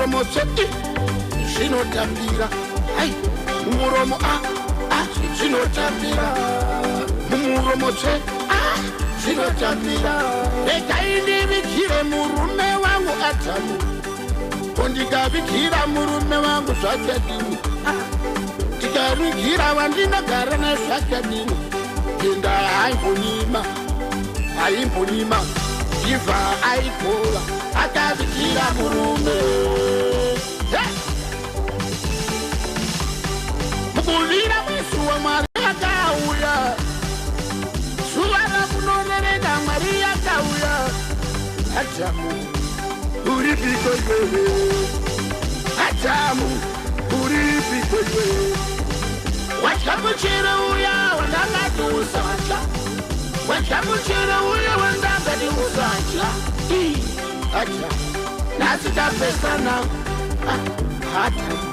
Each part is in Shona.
Mumuromo tsve zvinotapira. Hai, mumuromo a a zvinotapira. Mumuromo tsve a zvinotapira. Regai ndivigire murume wangu Adhamu. Ko ndikavigira murume wangu zvakadini? Ndikavigira wandinogara naye zvakadini? Enda haimbonyima, haimbonyima. Ivha aikova akavigira murume. Hey! Mukuvira kwezuva Mwari akauya, zuva ramunorereka Mwari akauya. Adhamu uripiko iwewe? Adhamu uripiko iwewe? Wadya muchero uya wandakati usadya, wadya muchero uya wandakati usadya. Ii, Adhamu, nhasi tapesana. Ah, Adhamu,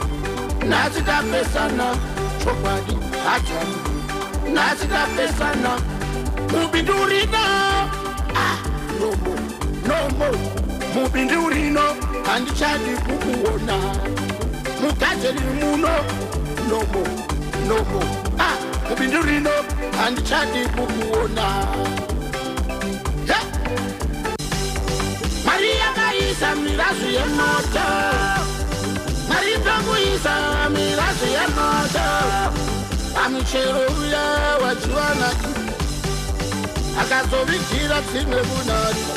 nhasi tapesana. Chokwadi, Adhamu, nhasi tapesana. Mubindu rino, ah, no more, no more. Mubindu rino handichadi kukuona. Mugadheni muno, no more, no more. Ah, mubindu rino handichadi kukuona. Hey! Mwari yakaisa mirazvu yemoto, Mwari ndokuisa mirazvu yemoto pamuchero uya wachiwana, akazovigira dzimwe munadzo.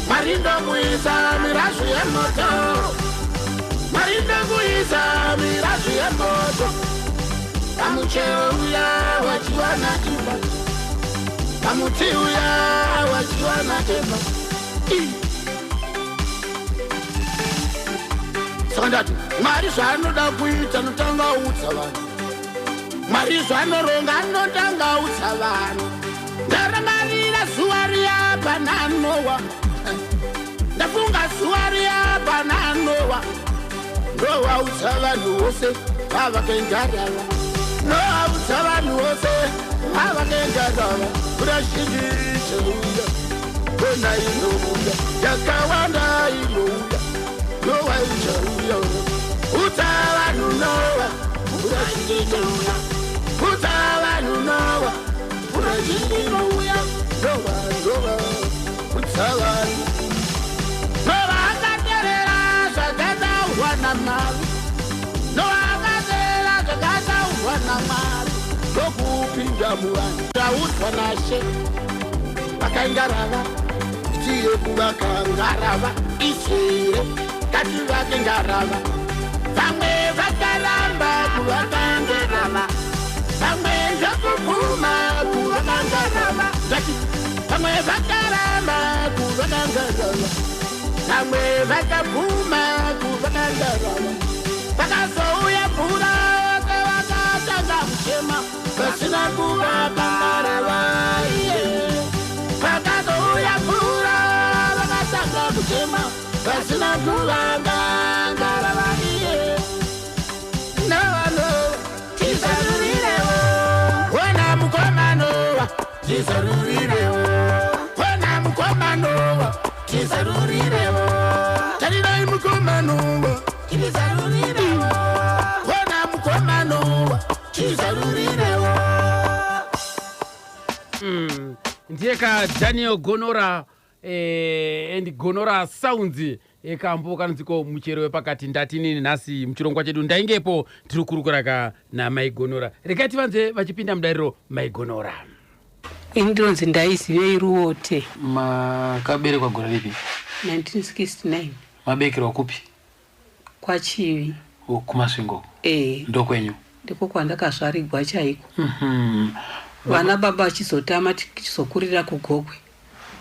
Mwari ndokuisa mirazvu yemoto, Mwari ndokuisa mirazvu yemoto pamuchero uya wachiwana iva, pamuti uya wachiwana eva. Saka ndati Mwari zvaanoda kuita anotanga audza vanhu. Mwari zvaanoronga anotanga audza vanhu. Ndarangarira zuva riya pana Noa, ndafunga zuva riya pana Noa. Ndowaudza vanhu vose vavakengarava, ndowaudza vanhu vose vavakengarava. Mvura zhinji ichauya, kona inouya yakawanda inouya, Noa ichauya. Udza vanhu Noa, mvura zhinji ichauya. Udza vanhu Noa, mvura zhinji inouya. Noa, Noa, udza vanhu. Noa akaterera zvakataurwa naMwari. Noa akaterera zvakataurwa naMwari ndokupinda muvanhu. Taudzwa naShe vakaingarava tiye kuvaka ngarava izere, ngativake ngarava. Vamwe vakaramba kuvaka ngarava, vamwe ndokubvuma kuvaka ngarava. Ngati vamwe vakaramba kuvaka ngarava, vamwe vakabvuma kuvaka ngarava. Pakazouya mvura vakatanga kuchema vasina kuvaka ngarava iye. Pakazouya mvura vakatanga kuchema vasina kuvaka ngarava iye. Noa, Noa, tizarurirewo. Ona mukoma Noa, tizarurirewo. Ona mukoma Noa, tizarurirewo. Tarirai mukoma Noa, tizarurirewo. Ona mukoma Noa, tizarurirewo. Ndiye ka Daniel Gonora and Gonora Sounds, kambo kanonziko Muchero Wepakati. Ndati nini nhasi muchirongwa chedu ndaingepo tiri kukurukura namai Gonora. Regai tivanze vachipinda mudariro. Mai Gonora. Ini ndinonzi Ndaizivei Ruote. Makaberekwa gore ripi? 1969. Maberekerwa kupi? KwaChivi. Oh, kuMasvingo? E. Ndokwenyu? Ndiko kwandakazvarigwa chaiko. Vana baba vachizotama, tichizokurira kuGokwe,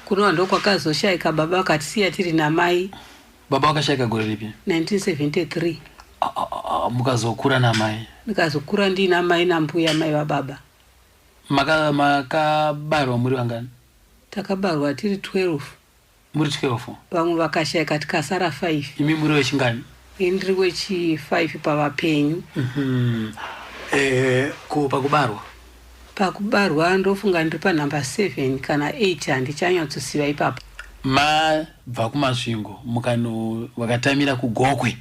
kunova ndokwakazoshayika baba, vakatisiya tiri namai. Baba vakashayika gore ripi? 1973. Ah, ah, ah, mukazokura namai? Ndikazokura ndiina mai nambuya, mai vababa. Makabarwa muri vangani? Takabarwa tiri 12. Muri 12? Vamwe vakashayika, tikasara 5. Imi muri wechingani? Ini ndiri wechi5 pavapenyu. Ko pakubarwa? Pakubarwa ndofunga ndiri panhamba 7 kana 8, handichanyatsoziva ipapo. Mabva kuMasvingo mukano vakatamira kuGokwe.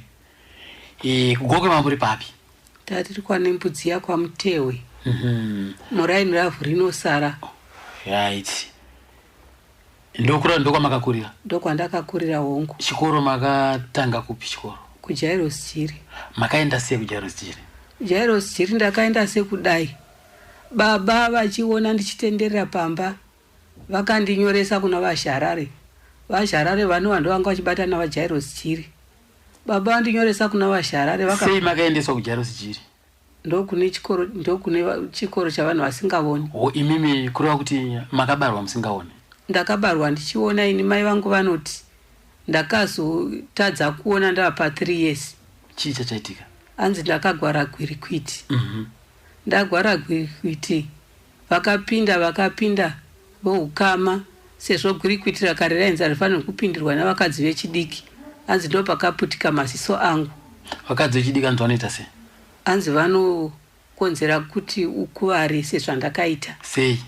E, kuGokwe mamuri papi? Tatiri kwaNembudziya kwaMutewe. Muraini ravhu rinosara. Right. Ndokura ndokwamakakurira? Ndokwandakakurira hongu. Chikoro makatanga kupi chikoro? KuJairos Jiri. Makaenda sei kuJairos Jiri? Jairos Jiri ndakaenda sekudai. Baba vachiona ndichitenderera pamba vakandinyoresa kuna vaZharare. VaZharare vanova ndovanga vachibata navaJairos Jiri. Baba vandinyoresa kuna vaZharare vaka Sei makaendeswa kuJairos Jiri? Ndokune chikoro, ndokune chikoro chavanhu vasingavoni. Ho, imimi kureva kuti makabarwa musingaoni? Ndakabarwa ndichiona ini. Mai vangu vanoti ndakazotadza kuona ndava pa 3 years. Chii chachaitika? Hanzi ndakagwara gwirikwiti. Ndagwara gwirikwiti vakapinda vakapinda voukama sezvo gwirikwiti rakare rainzi harifanirwi kupindirwa navakadzi vechidiki. Hanzi ndopakaputika maziso angu. Vakadzi vechidiki hanzi vanoita sei? Hanzi vanokonzera kuti ukuvare sezvandakaita. Sei?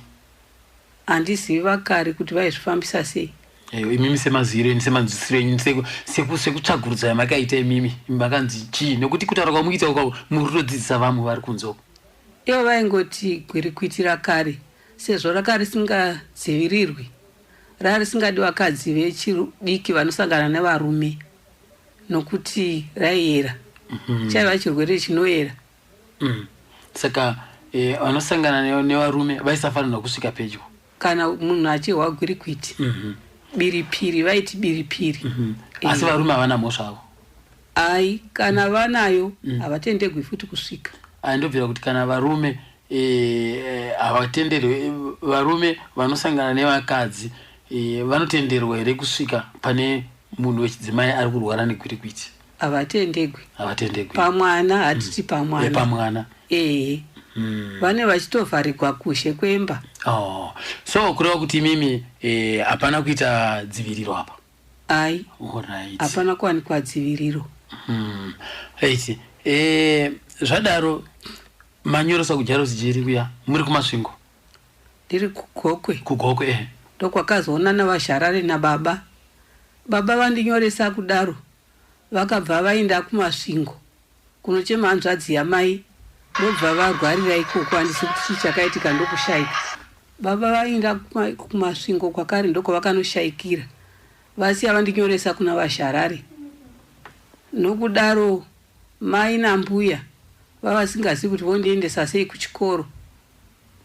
Handizivi vakare kuti vaizvifambisa sei. Eyo, imimi semaziviro enyu, semanzwisiro enyu, sekutsvagurudza yamakaita imimi, makanzi chii? Nekuti kutaura kwamukuita uko muri kutodzidzisa vamwe vari kunze uko. Ivo vaingoti gwirikwiti rakare sezvo raka risingadzivirirwi, rava risingadi vakadzi vechidiki vanosangana nevarume nokuti raiyera. Chaiva chirwere chinoyera. Saka vanosangana nevarume vaisafanirwa kusvika pedyo. Kana munhu achihwa gwirikwiti. Biripiri, vaiti biripiri. Asi varume havana mhosva avo? Ai, kana vanayo havatendegwi futi kusvika. Andobvira kuti kana varume havatenderwi, varume vanosangana nevakadzi vanotenderwa here kusvika pane munhu wechidzimai ari kurwara negwirikwiti? Havatendegwi. Havatendegwi. Pamwana hatiti pamwana. Pamwana. Ehe. Vane vachitovharigwa kushe kwemba. Oh. So kureva kuti imimi hapana kuita dziviriro apa? Ai. Alright. Hapana kuwanikwa dziviriro. Right. Zvadaro manyoresa kuJairos Jiri kuya muri kuMasvingo? Ndiri kuGokwe. KuGokwe. Ndokwakazoonana vaZharare nababa. Baba vandinyoresa kudaro vakabva vaenda kuMasvingo kunochema hanzvadzi yamai, ndobva varwarira ikoko. Handisi kuti chii chakaitika, ndokushayika. Baba vaenda kuMasvingo kwakare, ndokwavakanoshayikira vasiya vandinyoresa kuna vaZharare. Nokudaro mai nambuya vavasingazivi kuti vondiendesa sei kuchikoro.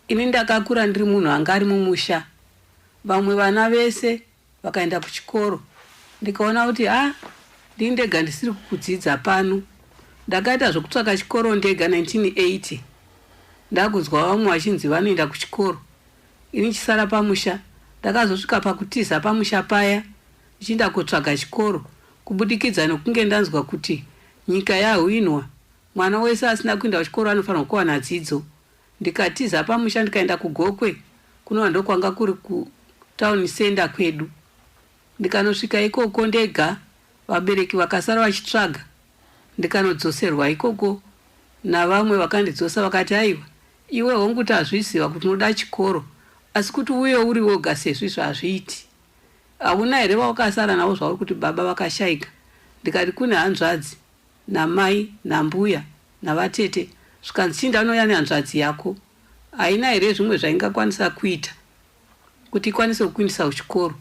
Ini ndakakura ndiri munhu anga ari mumusha. Vamwe vana vese vakaenda kuchikoro, ndikaona kuti ha, ndini ndega ndisiri kudzidza pano. Ndakaita zvokutsvaka chikoro ndega 1980. Ndakunzwa vamwe vachinzi vanoenda kuchikoro, ini chisara pamusha. Ndakazosvika pakutiza pamusha paya ndichienda kutsvaga chikoro kubudikidza nokunge ndanzwa kuti nyika yahwinwa, mwana wese asina kuenda kuchikoro anofanirwa kuwana dzidzo. Ndikatiza pamusha ndikaenda kuGokwe, kunova ndokwanga kuri kutown center kwedu. Ndikanosvika ikoko ndega, vabereki vakasara vachitsvaga. Ndikanodzoserwa ikoko navamwe vakandidzosa, vakati aiwa, iwe hongu tazviziva kuti unoda chikoro, asi kuti uye uri woga sezvizvo hazviiti. Hauna here vawakasara navo zvauri kuti baba vakashayika? Ndikati kune hanzvadzi namai nambuya navatete. Zvikanzi chinda unouya nehanzvadzi yako, haina here zvimwe zvaingakwanisa kuita kuti ikwanise kukuindisa kuchikoro?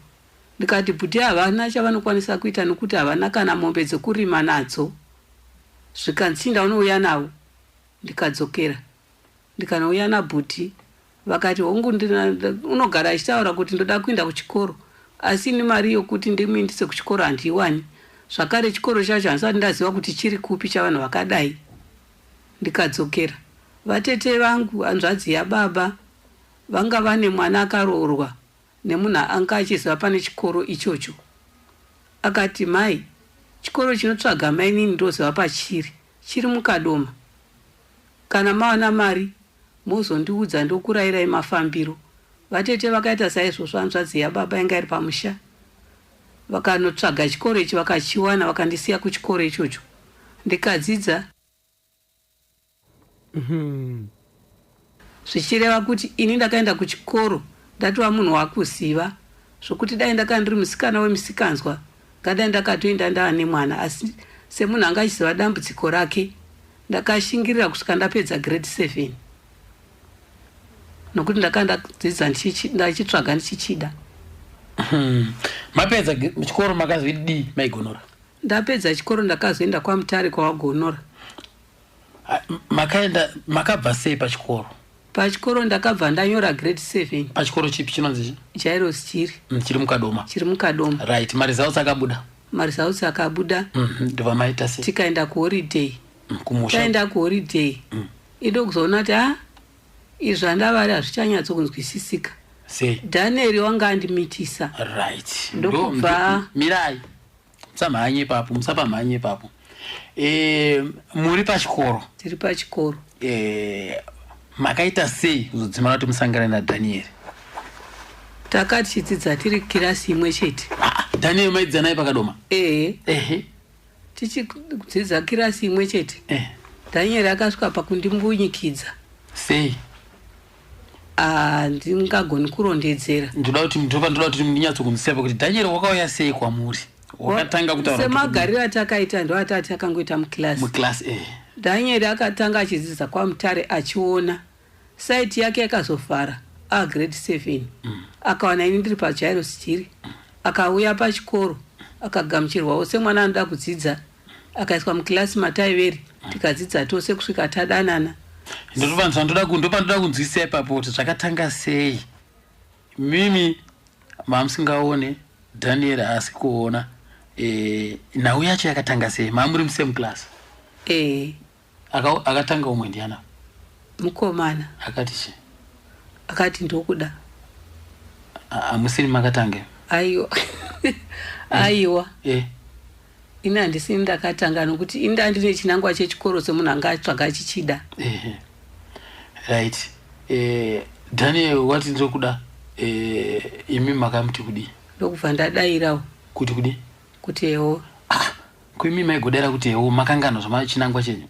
Ndikati bhuti havana chavanokwanisa kuita nokuti havana kana mombe dzekurima nadzo. Zvikanzi chinda unouya navo. Ndikadzokera ndikanouya nabhuti, vakati hongu, unogara achitaura kuti ndoda kuenda kuchikoro, asi ini mari yokuti ndimuindise kuchikoro handiiwani. Zvakare chikoro chacho handisati ndaziva kuti chiri kupi chavanhu vakadai. Ndikadzokera. Vatete vangu, hanzvadzi yababa, vanga vane mwana akaroorwa nemunhu anga achiziva pane chikoro ichocho. Akati mai, chikoro chinotsvaga mainini ndoziva pachiri, chiri muKadoma. Kana mawana mari mozondiudza, ndokurayirai mafambiro. Vatete vakaita saizvozvo. Hanzvadzi yababa yanga iri pamusha, vakanotsvaga chikoro ichi vakachiwana, vakandisiya kuchikoro ichocho ndikadzidza, zvichireva kuti ini ndakaenda kuchikoro ndatova munhu wakuziva. Zvokuti dai ndakanga ndiri musikana wemisikanzwa ngadai ndakatoenda ndava nemwana, asi semunhu anga achiziva dambudziko rake ndakashingirira kusvika ndapedza grade 7 nokuti ndakanga ndadzidza ndachitsvaga ndichichida. Mapedza chikoro makazodii maigonora? Ndapedza chikoro ndakazoenda kwaMutare kwaWagonora. Makaenda makabva sei pachikoro? Pachikoro ndakabva ndanyora grade 7. Pachikoro chipi chinonzi chi? Jairos Chiri. Chiri muKadoma. Chiri muKadoma. Right, maresults akabuda. Maresults akabuda. Ndobva maita sei? Tikaenda kuholiday. Kumusha. Taenda kuholiday. Idokuzoona kuti a izvi zvandavari hazvichanyatsokunzwisisika. Sei? Daniel wanga andimitisa. Right. Ndokubva- Mirai. Musamhanye ipapo, musapamhanye ipapo. Muri pachikoro. Tiri pachikoro. Makaita sei kuzodzimara kuti musangane naDaniel? Takati tichidzidza tiri kirasi imwe chete. Ah, Daniel maidzidza naye paKadoma? Ehe. Ehe. Tichidzidza kirasi imwe chete. Daniel akasvika pakundimbunyikidza. Sei? Ah, ndingagoni kurondedzera. Ndoda kuti ndopa ndoda kuti ndinyatsokunzwisisa kuti Daniel wakauya sei kwamuri? Wakatanga kutaura kuti semagariro atakaita ndo atati akangoita mukilasi. Mukilasi eh. Daniel akatanga achidzidza kwaMutare achiona sight yake yakazovhara agrade 7. Akawana ini ndiri paJairos Jiri, akauya pachikoro akagamuchirwawo semwana anoda kudzidza, akaiswa mukilasi mataiveri, tikadzidza tose kusvika tadanana. Ndopandoda kunzwisisa ipapo kuti zvakatanga sei. Mimi mamusingaone, Daniel haasi kuona. Nhau yacho yakatanga sei? Mamuri musame class? Ee. Akatanga umwe ndiana? Mukomana. Akati chi? Akati ndokuda. Hamusiri makatanga? Aiwa. Aiwa. Ini handisini ndakatanga nokuti ini ndandine chinangwa chechikoro semunhu anga atsvaga achichida. Ehe. Right. Daniel wati ndokuda, imi makamuti kudii? Ndokubva ndadairawo. Kuti kudii? Kuti ewo. Ah, kuimi maigodera kuti ewo makangano zvama chinangwa chenyu?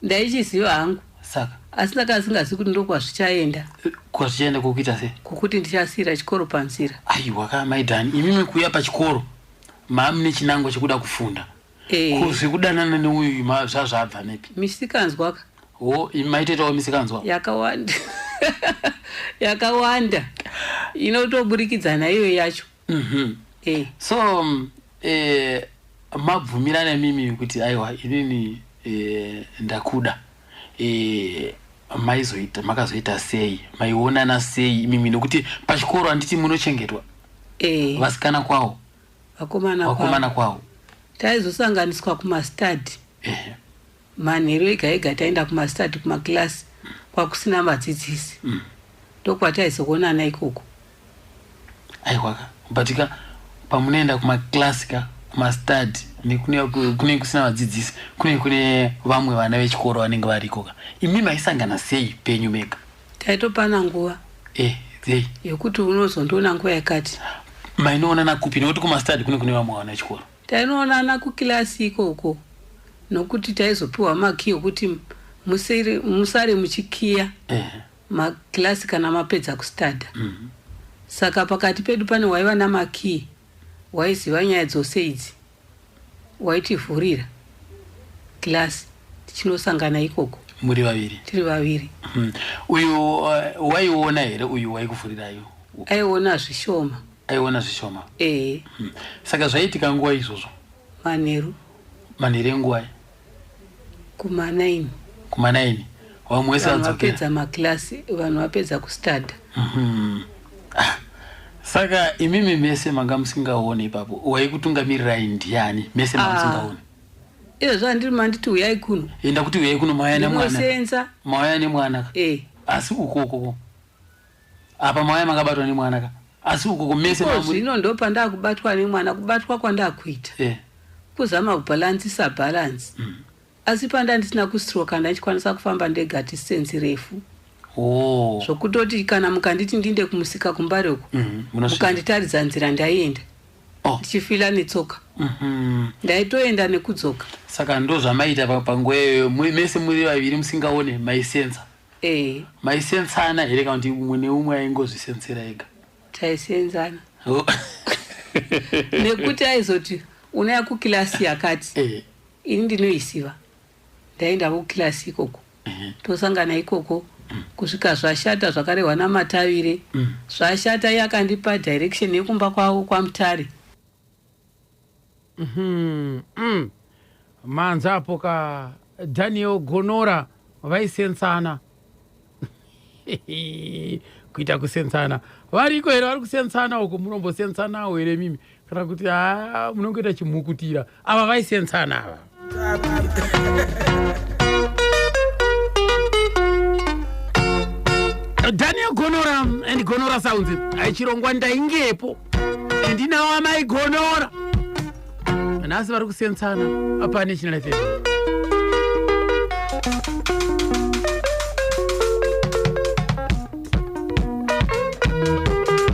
Ndaichiziva hangu. Saka? Asi ndakanga singazivi kuti ndokwazvichaenda. Kwazvichaenda kokuita sei? Kokuti ndichasiyira chikoro panzira. Aiwa ka mai Dani, imimi kuuya pachikoro maamune chinangwa chekuda kufunda. Ko zvekudanana neuyu zvazvabva nepi? Misikanzwa ka. Wo, imi maitoitawo misikanzwa? Yakawanda. Yakawanda. Inotoburikidza iyoyo yacho. So mabvumirana mimi kuti aiwa inini ndakuda. Maizoita makazoita sei? Maionana sei imimi nokuti pachikoro handiti munochengetwa? Vasikana kwawo. Vakomana Vakomana kwawo. Taizosanganiswa kumastadi. Manheru ega ega taenda kumastadi kumakilasi kwakusina vadzidzisi. Ndokwataizoonana ikoko. Aiwa ka, but ka pamunoenda kumakilasi ka kumastadi kune kusina vadzidzisi, kune kune vamwe vana vechikoro vanenge variko ka. Imi maisangana sei penyu mega? Taitopana nguva. Sei? Yekuti unozondiona nguva yakati. Mainoonana kupi? Nekuti kumastadi kune kune vamwe vana vechikoro. Tainoonana kukilasi ikoko nokuti taizopiwa makiyi okuti musare muchikiya makilasi kana mapedza kustadha. Saka pakati pedu pane waiva namakiyi waiziva nyaya dzose idzi, waitivhurira kilasi tichinosangana ikoko. Muri vaviri? Tiri vaviri. Uyu waiona here uyu waikuvhurirayo? Aiona zvishoma. Aiona zvishoma? Ehe. Saka zvaiitika nguva izvozvo? Manheru. Manheru enguva? Kuma 9. Kuma 9. Vamwe vese Vanhu vadzokera. vapedza makilasi, vanhu vapedza kustadha. Saka imimi mese manga musingaoni ipapo, waikutungamirirai ndiani? Mese manga musingaoni. Izvozvo handiri manditi uyai kuno. Enda kuti uyai kuno mauya nemwana. Ndinosenza. Mauya nemwana ka. Asi ukoko. Apa mauya makabatwa nemwana ka. Asi ukoko mese Iko mamu- zvino ndo pandakubatwa nemwana, kubatwa kwandakuita. Kuzama kubhalansisa balance. Asi panda ndisina kustroka ndachikwanisa kufamba ndega distance refu. Zvokutoti kana mukanditi ndinde kumusika kuMbare uko, Munosvika. mukanditaridza nzira ndaienda. Ndichifila netsoka. Ndaitoenda nekudzoka. Saka ndo zvamaita panguva iyoyo, mese muri vaviri musingaone maisenza. Maisensana here kana kuti umwe neumwe aingozvisensera ega? Taisenzana. Oh. Nekuti aizoti unaya kukilasi yakati, ini ndinoisiva, ndaenda kukilasi ikoko, tosangana ikoko kusvika zvashata zvakarehwa naMatavire. Zvashata, iye akandipa direction yekumba kwavo kwaMutare. Manza apo ka Daniel Gonora vaisensana, kuita kusensana variko here? Vari kusensana uko, munombosensanawo here mimi, kana kuti ha munongoita chimukutira? Ava vaisensana ava. Daniel Gonora and Gonora Sounds, chirongwa Ndaingepo, ndinawo amai Gonora nhasi vari kusensana paNational FM.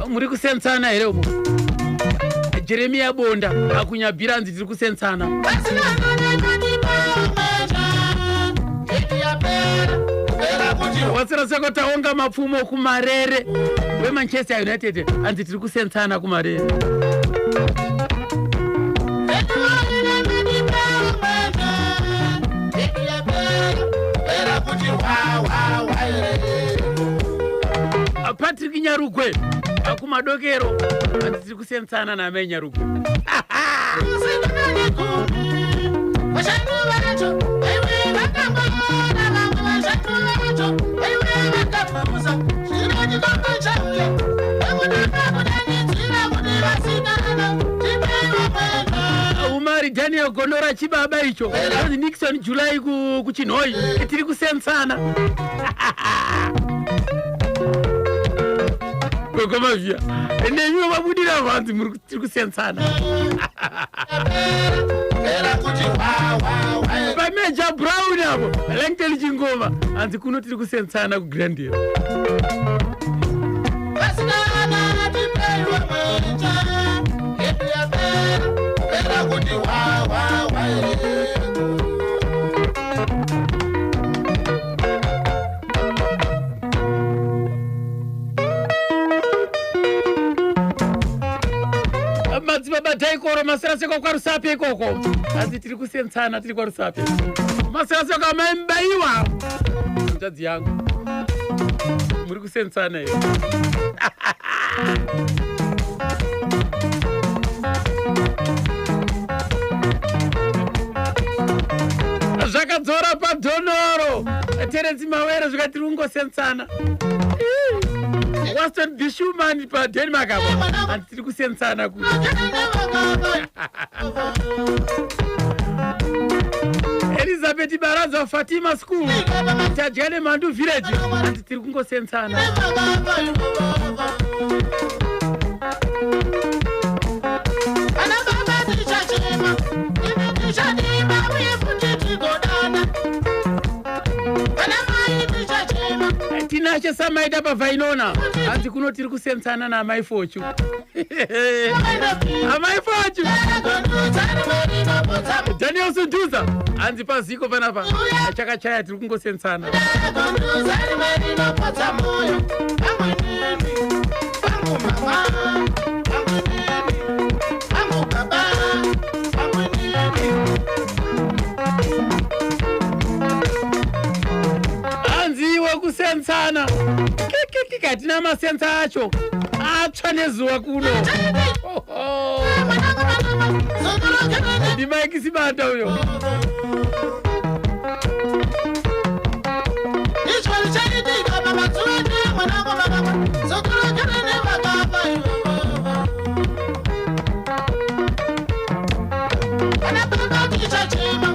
Muri kusensana here umo? Jeremiya Bonda akunyabhiranzi, tiri kusensana. Watsira seko taonga mapfumo kuMarere weManchester United, anzi tiri kusensana kuMarere. Patrick Nyarugwe akumadokero, anzi tiri kusensana naamai Nyarugwe. Vashandi vacho vaiwe vakangwara, vamwe vashandi vacho vaiwe vakapusa. Zvino chikomba chauya vekutanga kudanidzira kuti, "Vasikana, tipeiwo mwenje." Umari Daniel Gondora chibaba icho, anzi Nixon July kuChinhoi, tiri kusensana. Gogo Mavhiya nemiwo vabudira vanzi tiri kusensana. Pera kuti hwahwahwa. PaMeja Brown apo, Langton Chingoma, hanzi kuno tiri kusensana kuGrandale. Vasikana, tipeiwo mwenje, yedu yapera, pera kuti hwahwahwa. Madzibaba Dhaikoro Masiraseko kwaRusape ikoko, hanzi tiri kusensana tiri kwaRusape. Masiraseko amaimbayiwa hanzvadzi yangu, muri kusensana here? Zvakadzora padhonoro Terenzi Mawere, zvikati tiri kungosensana. Waston Bishuman paDenmark apo, hanzi tiri kusensana kuti. Elizabeth Baraza, Fatima School, tadya neMhandu Village, hanzi tiri kungosensana. Ana baba, tichachema, imi tichadima, uye futi tigodana. Ana mai, tichachema. Tinashe Samaita paVainona, hanzi kuno tiri kusensana naamai Fochu, amai Fochu. Daniel Sunduza, hanzi paziko panapa chakachaya, tiri kungosensana. Gonduza rimwe rinopodza moyo pangu inini, pangu mama, pangu inini, pangu baba, pangu inini. Hanzi iwe kusensana kikikiki, hatina masensa acho atsva nezuva kuno. Oho. NdiMaikisibata uyo. Icho chaitika pamazuva mwanangu mama zokorokere nevakafa ivovo. Ana baba, tichachema,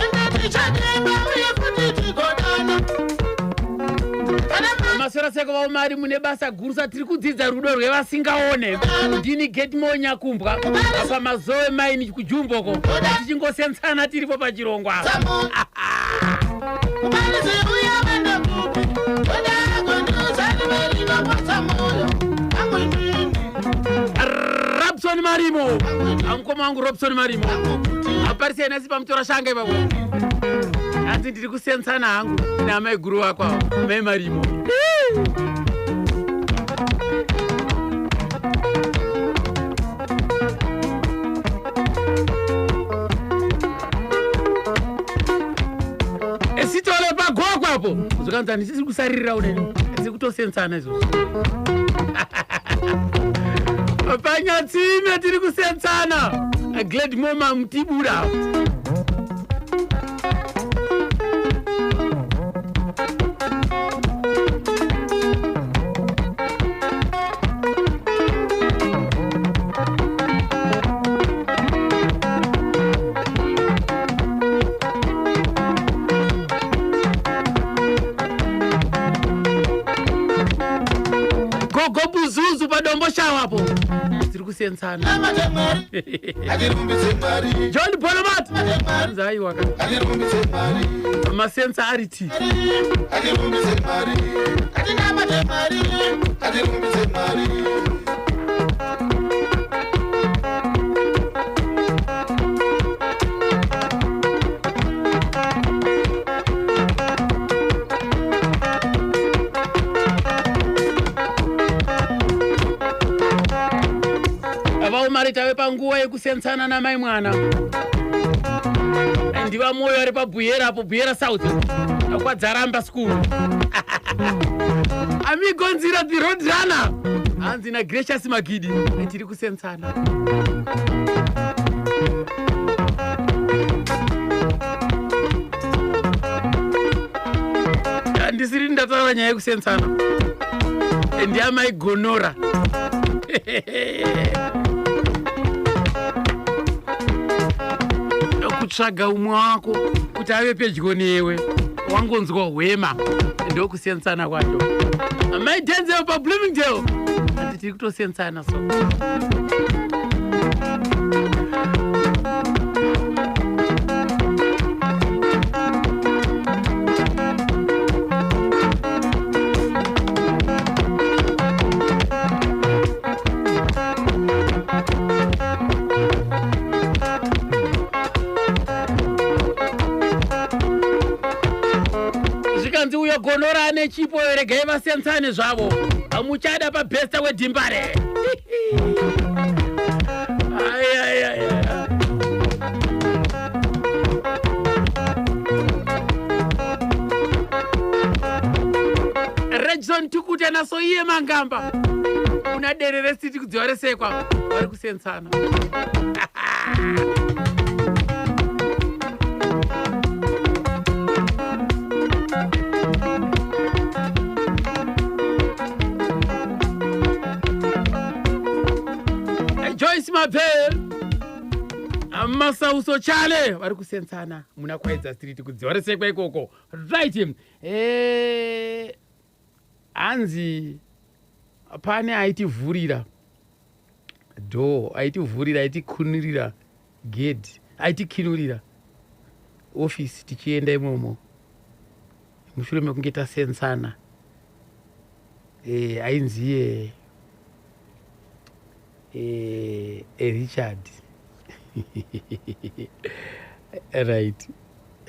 ende tichademba, uye futi tigodana. Ana mai. Maswera seko vaumari, mune basa gurusa, tiri kudzidza rudo rwevasingaone. Ndini Getmo Nyakumbwa apa Mazowe Maini kuJumboko, tichingosensana tiripo pachirongwa. Mubarisi uya wenda kupi? Oda gonduza rimwe rinopodza moyo pangu inini. Robson Marimo, amukoma wangu Robson Marimo aparisi enesi pamutora shanga ipapo, hanzi ndiri kusensana hangu naamai guru wako ava, mai Marimo. apo zvikanzi handisisi kusaririra unene tiri kutosensana izvozvo panyatsime tiri kusensana glad moma mutibura gogo buzuzu padombo shawapo tiri kusensana john bolomat anzi aiwa ka masensa ari ti vaumari tave panguva yekusensana namai mwana ndiva moyo ari pabhuyera apo bhuyera south kwadzaramba school amigonzira the road runner hanzi nagracious magidi tiri kusensana handisiri ndataura nyaya yekusensana ndiamaigonora kutsvaga umwe wako kuti ave pedyo newe wangonzwa hwema ndokusensana kwacho mai denzel pabloomingdale ati tiri kutosensana so zvikanzi uyo gonora ane chipo regai vasensane zvavo hamuchada pabhesta wedhimbare Ai, ai, ai, ai. Regson Tukuta nasoiye Mangamba una dere resiti kudziva resekwa vari kusensana Joyce Mabel Masauso Chale vari kusensana muna Kwaedza Street kudziva resekwa ikoko right hanzi pane aitivhurira door aitivhurira aitikunurira gedhi aitikinurira ofisi tichienda imomo mushure mekunge tasensana ainziye Richard right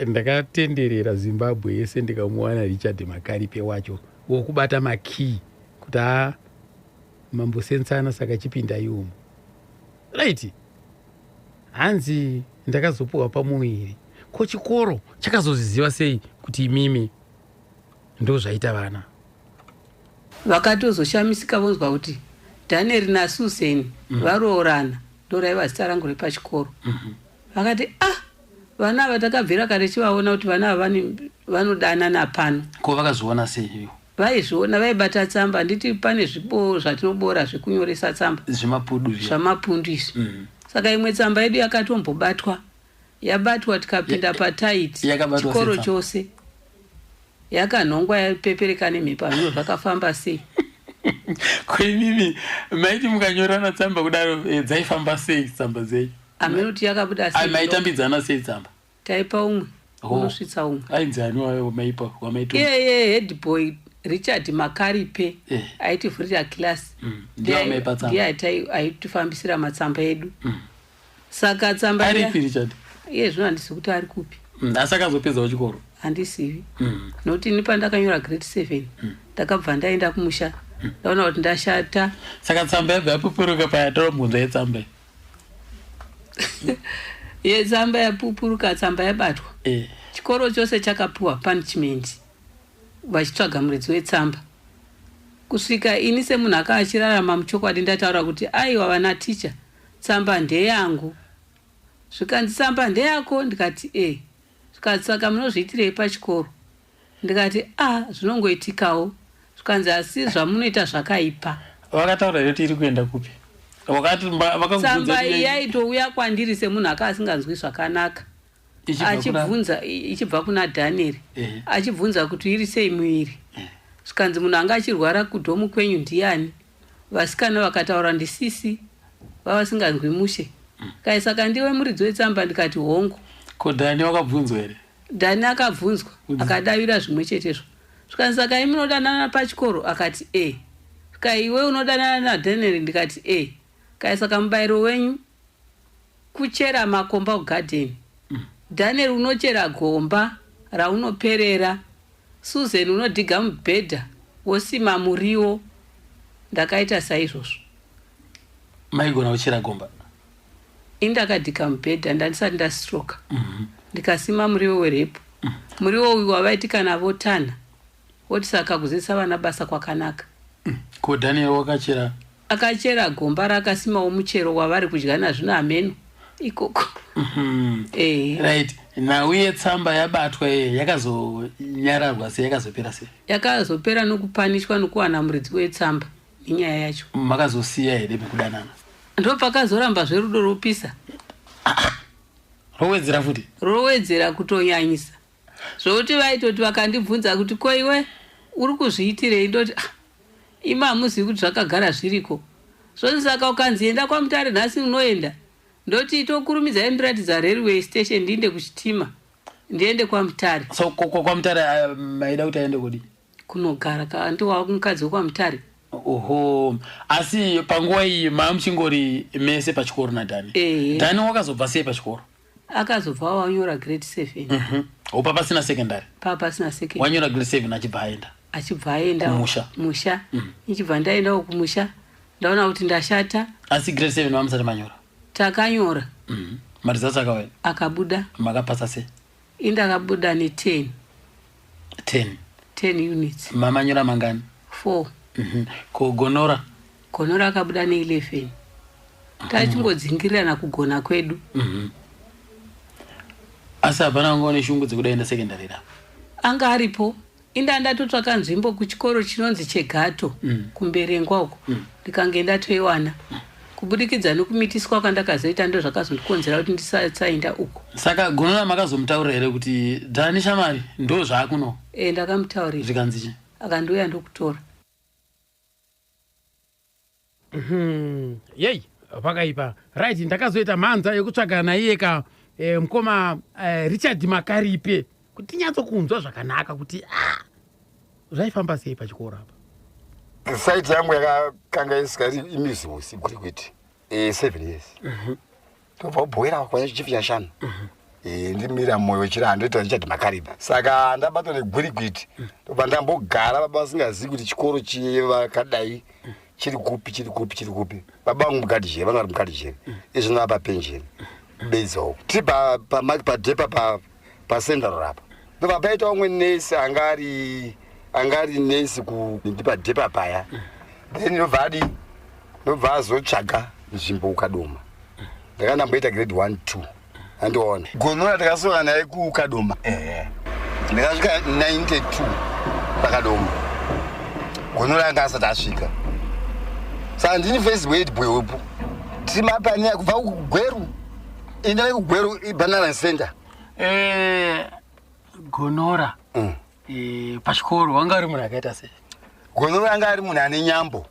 ndakatenderera Zimbabwe yese ndikamuwana Richard Makaripe wacho wokubata makii kuti a mambosensana saka chipinda iumo right hanzi ndakazopuwa pamuviri ko chikoro chakazozviziva sei kuti imimi ndo zvaita vana Vakatozoshamisika vonzwa kuti Daniel naSusan varoorana ndoraiva zita rangu repachikoro. Vakati ah vana ava takabvira kare tichivaona kuti vana ava vanodanana pano. Ko vakazviona sei ivo? Vaizviona vaibata tsamba handiti pane zvibo zvatinobora zvekunyoresa tsamba zvemapundu zviya. Zvamapundu izvi. Saka imwe tsamba yedu yakatombobatwa yabatwa tikapinda pataiti Yakabatwa chikoro sei tsamba? chose yakanhongwa yapepereka nemhepo hameno zvakafamba sei. Ko imimi maiti mukanyorana tsamba kudaro dzaifamba sei tsamba dzenyu? Hameno kuti yakabuda sei. Maitambidzana sei tsamba? Taipa umwe Oh. unosvitsa umwe. Ainzi ani wamaipa wamaituma? Iyeye head boy Richard Makaripe aitivhurira class. Ndiye wamaipa tsamba. Ndiye aitifambisira matsamba edu. Saka tsamba Aripi Richard? Iye zvino handisi kuti ari kupi. Asi akazopedzawo chikoro? Handisivi. Nokuti ini pandakanyora grade 7 ndakabva ndaenda kumusha. Ndaona kuti ndashata. Saka tsamba yabva yapupuruka payataura mubvunzo yetsamba. Yetsamba yapupuruka, tsamba yabatwa. Chikoro chose chakapiwa punishment. Vachitsvaga muridzi wetsamba. Kusvika ini semunhu aka achirarama muchokwadi ndataura kuti aiwa vana ticha, tsamba ndeyangu. Zvikanzi tsamba ndeyako? Ndikati e. Zvikanzi saka munozviitirei pachikoro? Ndikati a zvinongoitikawo. Zvikanzi asi zvamunoita zvakaipa. Vakataura here kuti iri kuenda kupi? Wakati vakakubvunza Tsamba iyi kuti yaitouya kwandiri semunhu aka asinganzwi zvakanaka. Ichibva kuna- Achibvunza ichibva kuna Daniel. Achibvunza kuti iri sei muviri. Zvikanzi munhu anga achirwara kudhomu kwenyu ndiani? Vasikana vakataura ndisisi vavasinganzwi mushe. Kai saka ndiwe muridzi wetsamba? Ndikati hongu. Ko Dani wakabvunzwa here? Dani akabvunzwa akadavira zvimwe chetezvo. Zvikanzi saka imi munodanana pachikoro? Akati e. Kai iwe unodanana naDaniel? Ndikati e. Kai saka mubayiro wenyu kuchera makomba kugadheni. Daniel unochera gomba raunoperera. Susan unodhiga mubhedha wosima muriwo. Ndakaita saizvozvo. Maigona kuchera gomba? Ini ndakadhiga mubhedha ndandisati ndastroka. Ndikasima muriwo werepu. Muriwo uyu wavaiti kana votana woti saka kudzidzisa vana basa kwakanaka. Ko Daniel wakachera? Akachera gomba raakasimawo muchero wavari kudya nazvino hameno ikoko. Right. Nhau yetsamba yabatwa iye yakazonyararwa sei, yakazopera sei? Yakazopera nokupanishwa nokuwana muridzi wetsamba nenyaya yacho. Makazosiya here mekudanana? Ndopakazoramba zverudo rwopisa. Rowedzera futi? Rowedzera kutonyanyisa. Zvokuti vaitoti vakandibvunza kuti ko iwe uri kuzviitirei, ndoti ah, imi hamuzivi kuti zvakagara zviriko. Zvonzi saka ukanzi enda kwaMutare nhasi unoenda? Ndoti tokurumidzai ndiratidza railway station ndiinde kuchitima ndiende kwaMutare. So kwaMutare maida kuti aende kudi? Kunogara kandiwa mukadzi wekwaMutare. Oho, asi panguva iyi maamuchingori mese pachikoro naDhani? Ehe. Dhani wakazobva sei pachikoro? Akazobva wanyora grade 7. Upa pasina secondary? Pasina secondary. Wanyora grade 7 achibva aenda? Achibva aenda kumusha. Musha. Ichibva ndaendawo kumusha, ndaona kuti ndashata. Asi grade 7 mamusati manyora? Takanyora. Maresults akauya? Akabuda. Makapasa sei? Indakabuda ne10. 10? 10 units. Mamanyora mangani? 4. Ko Gonora? Gonora akabuda ne11. Tachingodzingirirana kugona kwedu. Asi hapana anga une shungu dzekuda enda secondary ra? Anga aripo. Inda ndatotsvaka nzvimbo kuchikoro chinonzi Chegato kuMberengwa uko. Ndikange ndatoiwana. Kubudikidza nekumitiswa kwandakazoita ndo zvakazondikonzera kuti ndisaenda uko. Saka Gonora makazomutaurira here kuti Dhani shamari ndo zvaakuno? Ndakamutaurira. Zvikanzi chii? Akandiuya ndokutora. Yei, pakaipa. Right, ndakazoita mhanza yekutsvaga naiye ka mukoma Richard Makaripe kuti tinyatsokunzwa zvakanaka kuti zvaifamba sei pachikoro apa. Site yangu yakakanga isika imizimusi Gwirikwiti 7 years. Tobva kubhowera kwa chifu chashanu. Ndimira moyo chira ndoita Richard Makaripe. Saka ndabatwa neGwirikwiti. Tobva ndambogara baba vasingazivi kuti chikoro chevakadai chiri kupi, chiri kupi, chiri kupi. Baba vangu mugadhijeri, vanga vari mugadhijeri. Izvo ndava papenjeni. Kubedza uko. Tiri padepa pasendaro apa. Ndobva paita umwe nesi anga ari nesi ndipadepa paya. Then ndobva adi ndobva azotsvaga nzvimbo kuKadoma. Ndakanga ndamboita grade 1 2. Andiona. Gonora takasongana naye kuKadoma. Ndakasvika 92 paKadoma. Gonora anga asati asvika. Saka ndini first word boy wepo. Tiri mapania kubva kuGweru. Indai kuGweru iBanana Center. Gonora pachikoro wanga ari munhu akaita sei? Gonora anga ari munhu ane nyambo.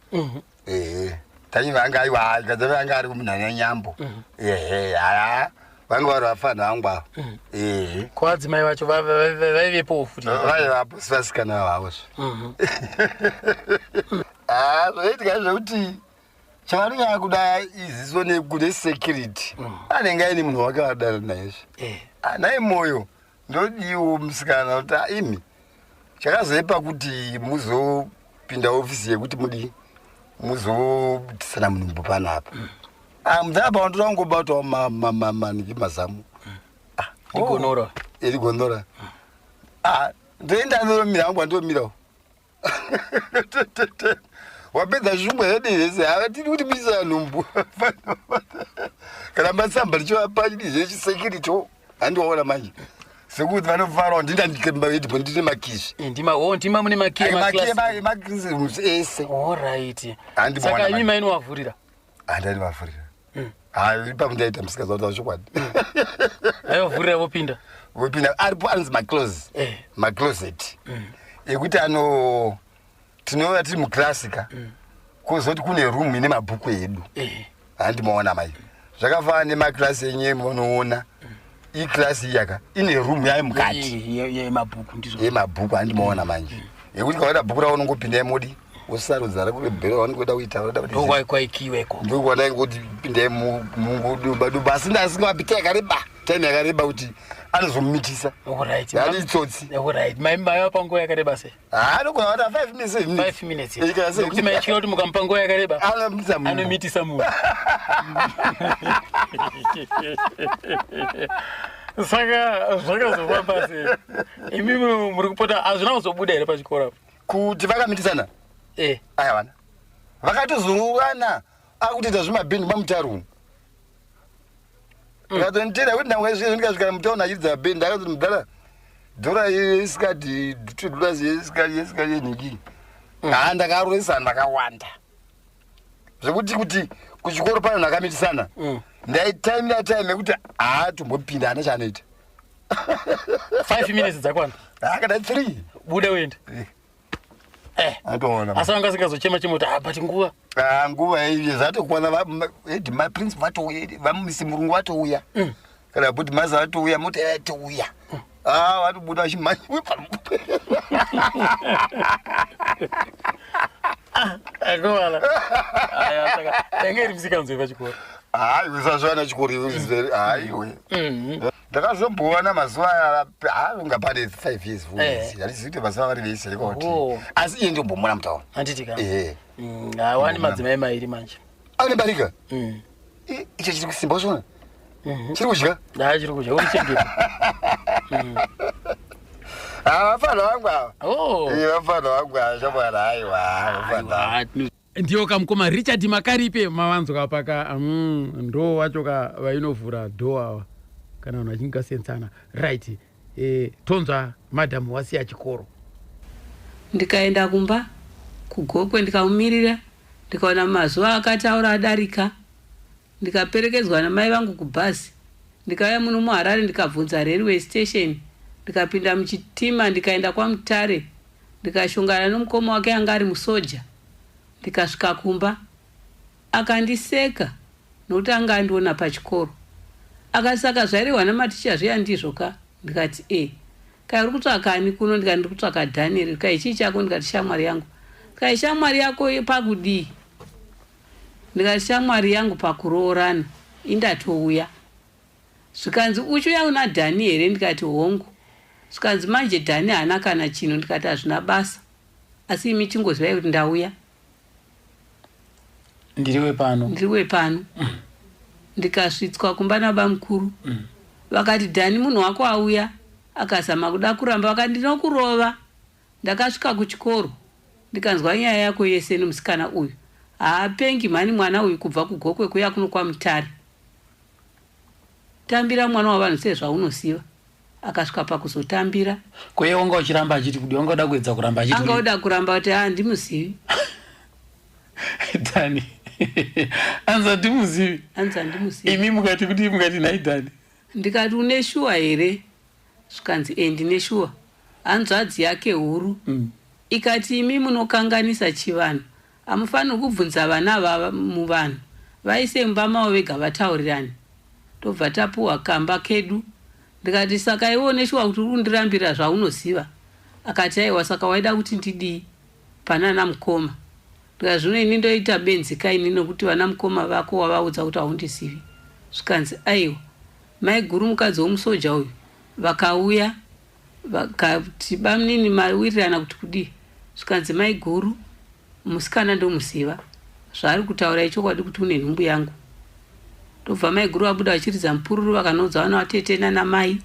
Ehe. Tani vanga aiwa, kadza anga ari munhu ane nyambo. Ehe, ha. Vanga vari vafana vangu ava. Ehe. Ko adzimai vacho vaivepowo futi? Vaivapo vasikana vavo. Ah, zvaitika zvekuti chavanonyanya kuda iziso nekune security. Anenge aine munhu wake wadana naizvo. Naye moyo ndodiwo musikana kuti "Ah, imi chakazoipa kuti muzopinda ofisi yekuti mudi muzotisana munhumbu panapa. Ah, mudzapa wandoda kungobatawo maniki mazamu. Igonora. Iri Gonora. Ah, Ndoenda ndomira hangu andomirawo. Wapedza zvimwe zvedi zvese havatiri kuti misa nhumbu. Kana matsamba ndichivapa zvechisecurity handiwaona manje. Sekuti vanofarawo ndinda ndikemba ndine makizvi. Eh, ndima oh ndima mune makiyi Makiyi emaklasi. emaklasi ese. Alright. Handimaona Saka imi manje. mainovavhurira. Handandivavhurira. Hayi ipapo ndaita musikazwa kuti chokwadi. Aivavhurira vopinda. Vopinda aripo anonzi maclose. Eh. Macloset. Ekuti ano tinouya tiri muclassika. Kozoti kune room ine mabhuku edu. Eh. Handimaona mai. Zvakafanana nemaklasi enyu emunoona. Iklasi iyaka ine room yayo mukati. Yemabhuku ndizvo. Yemabhuku handimaona manje. Yekuti kaona bhuku rawo unongopinda mudi wosarudza rako rebhero raunongoda kuita unoda kuti Ndokwaikiwa ikoko. ndokuona kuti pindai mungoduba asi ndasingapi yakareba time yakareba kuti anozomumitisa Alright. yani itsotsi Alright. Mai maiva panguva yakareba sei? anogona kuta 5 minutes 7 minutes 5 minutes. Eh, kana seven Nokuti maityira kuti mukamupa nguva yakareba anomitisa munhu anomitisa munhu. Saka zvakazofamba sei? Imi muri kupota hazvina kuzobuda here pachikoro apo? Kuti vakamitisana? Eh. Aya vana vakatozororana akutoita zvemabhendi mamutaro umu. Akatonditenda kuti ndangwa ndikasvika mutauni achiridza bhendi ndakazoti mudhara dhora yesikati $2 yesikati yesikati yenhiki. Haa ndakaroresana ndakawanda zvekuti kuti kuchikoro pano ndakamitisana ndaitaimira time yekuti haatombopinda hana chaanoita. 5 minutes dzakwana. Akada 3. Buda uende. Eh. Atoona. Asi vanga asingazochema chema kuti ah but nguva. Ah, nguva iyi zvatokwana maprince vatouya vamumisi murungu vatouya kana kuti maza vatouya mota yatouya. Ah, vatobuda vachimhanya. Akomana. Aya saka yanga iri musikanzwe pachikoro. Hayi usazviwana chikoro haiwe. Ndakazombowana mazuva aya unga pane 5 years 4 years. Handizivi kuti mazuva vari vese ikoti. Asi iye ndombomona mutauni. Handiti ka? Ehe. Awani madzimai mairi manje. Ane barika? Icho chiri kusimba usona? Chiri kudya? Haa chiri kudya urichengeta. Ah, vafana vangu ava. Oh. Eh, vafana vangu ava shamwari haiwa vafana. Ndiyo kamukoma Richard Makaripe mavanzwa paka ndo wacho ka vainovhura dho ava kana vanhu vachinge kasensana. Right. Tonzwa madhamu wasiya chikoro. Ndikaenda kumba kuGokwe ndikamumirira ndikaona mazuva akataura adarika ndikaperekedzwa namai vangu kubhazi ndikauya muno muHarare ndikabvunza railway station ndikapinda muchitima ndikaenda kwaMutare ndikashongana nomukoma wake anga ari musoja ndikasvika kumba akandiseka nokuti anga andiona pachikoro akasaka zvairehwa namaticha zviya ndizvo ka ndikati e kai uri kutsvaka ani kuno ndikati ndiri kutsvaka Daniel kai chii chako ndikati shamwari yangu kai shamwari yako pakudii ndikati shamwari yangu pakuroorana indatouya zvikanzi uchiuya una Dhani here ndikati hongu zvikanzi manje Dhani haana kana chinhu ndikati hazvina basa asi imi chingozivai kuti ndauya Ndiriwe pano. Ndiriwe pano. Ndikasvitswa kumba nabamukuru vakati Dhani munhu wako auya akazama kuda kuramba vakati ndinokurova ndakasvika kuchikoro ndikanzwa nyaya yako yese nemusikana uyu haapengi mhani mwana uyu kubva kuGokwe kuya kuno kwaMutare tambira mwana wavanhu sezvaunoziva akasvika pakuzotambira. Kweye wanga uchiramba achiti kudi wanga uda kuedza kuramba achiti anga oda kuramba kuti handimuzivi. Dhani anzi handimuzivi. Anzi handimuzivi. Imi mukati kuti mukati nhai Dhani. Ndikati une shuwa here zvikanzi e ndine shuwa hanzvadzi yake huru ikati imi munokanganisa chivanhu hamufaniri kubvunza vana vava muvanhu vaise mumba mavo vega vataurirani tobva tapuhwa kamba kedu ndikati saka iwe une shuwa kuti uri kundirambira zvaunoziva akati aiwa saka waida kuti ndidii panana mukoma ndikati zvino ini ndoita benzi kaini nokuti vana mukoma vako wavaudza kuti haundizivi zvikanzi aiwa mai guru mukadzi womusoja uyu vakauya vakati bamunini mawirirana kuti kudii zvikanzi mai guru musikana ndomuziva zvaari kutaura ichokwadi kuti une nhumbu yangu ndobva mai guru vabuda vachiridza mupururu vakanoudza vana vatete nana mai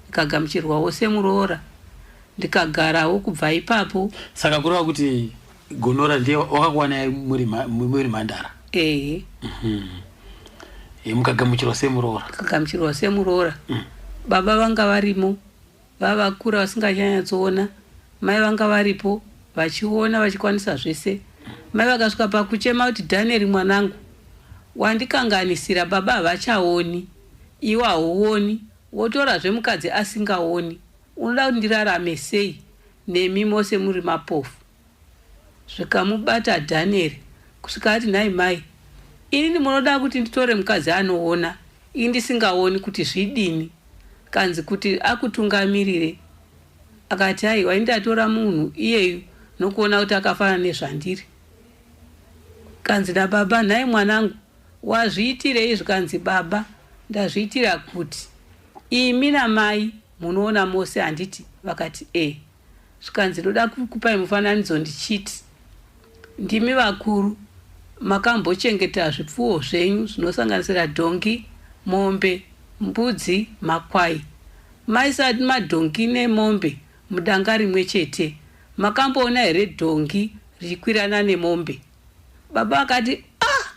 ndikagamuchirwawo semuroora Ndikagarawo kubva ipapo. Saka kureva kuti Gonora ndiye wakakuwanai muri mhandara? Ehe. Mukagamuchirwa semuroora? Kagamuchirwa semuroora. Baba vanga varimo, vavakura vasingachanyatsoona. Mai vanga varipo vachiona, vachikwanisa zvese. Mai vakasvika pakuchema kuti, "Dhanieri mwanangu, wandikanganisira, baba havachaoni, iwe hauoni, wotorazve mukadzi asingaoni. Unoda kuti ndirarame sei nemi mose muri mapofu?" Zvikamubata Dhanieri kusvika ati, "Nhai mai, inini munoda kuti nditore mukadzi anoona, ini ndisingaoni, kuti zvidini?" Kanzi, "Kuti akutungamirire." Akati, "Aiwa, ini ndatora munhu iyeyu nokuona kuti akafanana nezvandiri." Kanzi nababa, "Nhai mwanangu, wazviitirei?" Zvikanzi, "Baba, ndazviitira kuti imi namai munoona mose, handiti?" Vakati, "E." Zvikanzi, "Ndoda kukupai mufananidzo ndichiti ndimi vakuru, makambochengeta zvipfuwo zvenyu zvinosanganisira dhongi, mombe, mbudzi, makwai. Maisa madhongi nemombe mudanga rimwe chete. Makamboona here dhongi richikwirana nemombe?" Baba vakati, "Ah,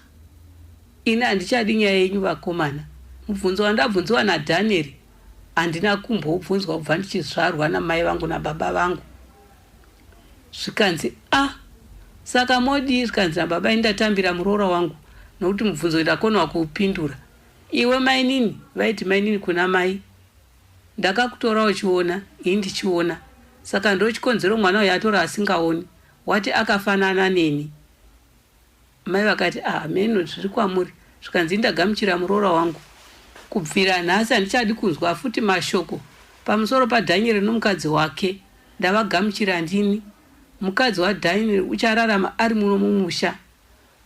ini handichadi nyaya yenyu vakomana. Mubvunzo wandabvunziwa naDhanieri handina kumbobvunzwa kubva ndichizvarwa namai vangu nababa vangu." Zvikanzi, "A ah, saka modii?" Zvikanzi nababa, "Ini ndatambira muroora wangu nokuti mubvunzo ndakonawa kuupindura. Iwe mainini," vaiti mainini kuna mai, "ndakakutora uchiona, ini ndichiona. Saka ndochikonzero mwana uyu atora asingaoni, wati akafanana neni." Mai vakati, "Ah, meno zviri kwamuri." Zvikanzi, "Ndagamuchira muroora wangu. Kubvira nhasi handichadi kunzwa futi mashoko pamusoro paDhanieri nomukadzi wake. Ndavagamuchira ndini. Mukadzi waDhanieri uchararama ari muno mumusha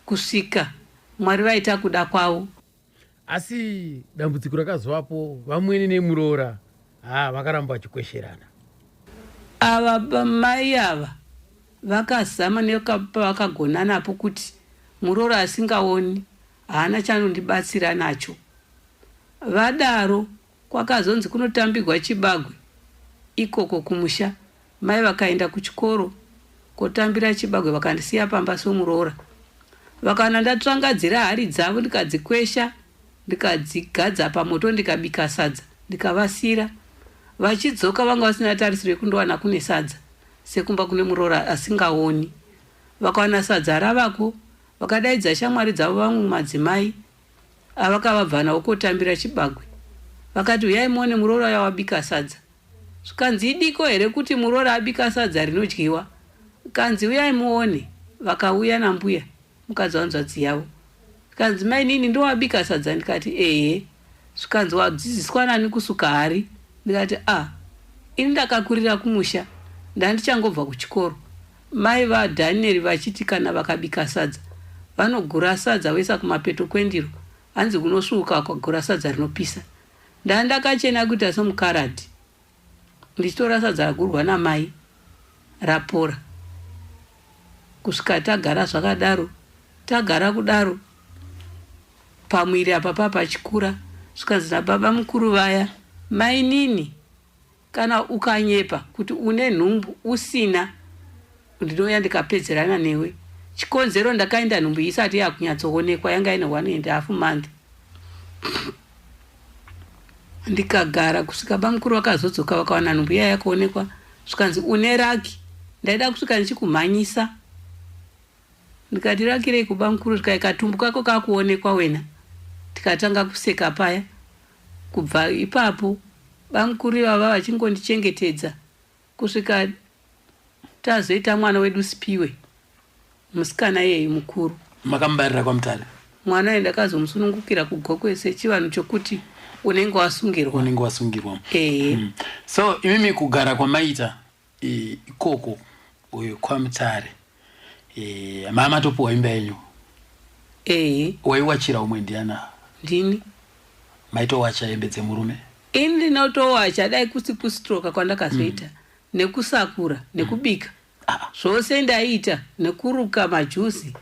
kusvika Mwari vaita kuda kwavo." Asi dambudziko rakazovapo, vamwene nemuroora ha vakaramba vachikwesherana. Ava mai ava vakazama nepavakagona napo kuti muroora asingaoni haana chanondibatsira nacho. Vadaro kwakazonzi kunotambirwa chibagwe ikoko kumusha. Mai vakaenda kuchikoro kotambira chibagwe, vakandisiya pamba somuroora. Vakawana ndatsvangadzira hari dzavo, ndikadzikwesha, ndikadzigadza pamoto, ndikabika sadza, ndikavasira. Vachidzoka vanga vasina tarisiro yekundowana kune sadza sekumba kune muroora asingaoni. Vakawana sadza ravako, vakadaidza shamwari dzavo, vamwe madzimai avakavabva navo kotambira chibagwe. Vakati, "Uyai muone muroora uya wabika sadza." Zvikanzi, "Idiko here kuti muroora abika sadza rinodyiwa?" Kanzi, "Uyai muone." Vakauya nambuya, mukadzi wanzvadzi yavo. Zvikanzi, "Mainini, ndowabika sadza?" Ndikati, "Ehe." Zvikanzi, "Wadzidziswa nani kusuka hari?" Ndikati, "A, ini ndakakurira kumusha, ndandichangobva kuchikoro. Mai vaDhanieri vachiti kana vakabika sadza vanogura sadza voisa kumapeto kwendiro, hanzi unosvuuka ukagura sadza rinopisa. Ndandakachena kuita somukaradhi ndichitora sadza ragurwa namai rapora." Kusvika tagara zvakadaro, tagara kudaro, pamuviri apa pachikura. Zvikanzi nababa mukuru vaya, "Mainini, kana ukanyepa kuti une nhumbu usina, ndinouya ndikapedzerana newe." Chikonzero, ndakaenda nhumbu isati yakunyatsoonekwa, yanga ine 1.5 month. Ndikagara kusvika bamukuru vakazodzoka, vakawana nhumbu iya yakuonekwa. Zvikanzi, "Une luck, ndaida kusvika ndichikumhanyisa." Ndikati, "Luck rei kubamukuru?" Zvikai, "Katumbu kako kakuonekwa wena." Tikatanga kuseka paya. Kubva ipapo bamukuru ivava vachingondichengetedza kusvika tazoita mwana wedu Sipiwe, musikana iyeyu mukuru. Makamubarira kwaMutare? Mwana uyu ndakazomusunungukira kuGokwe, sechivanhu chokuti unenge wasungirwa. Unenge wasungirwa. Ehe. So imimi kugara kwamaita ikoko uyu kwaMutare, matopiwa imba yenyu? Ehe. Waiwachira umwe ndiana? Ndini. Maitowacha hembe dzemurume? Ini ndinotowacha, dai kusi kustroka kwandakazoita, nekusakura, nekubika, zvose ndaiita, nekuruka majuzi.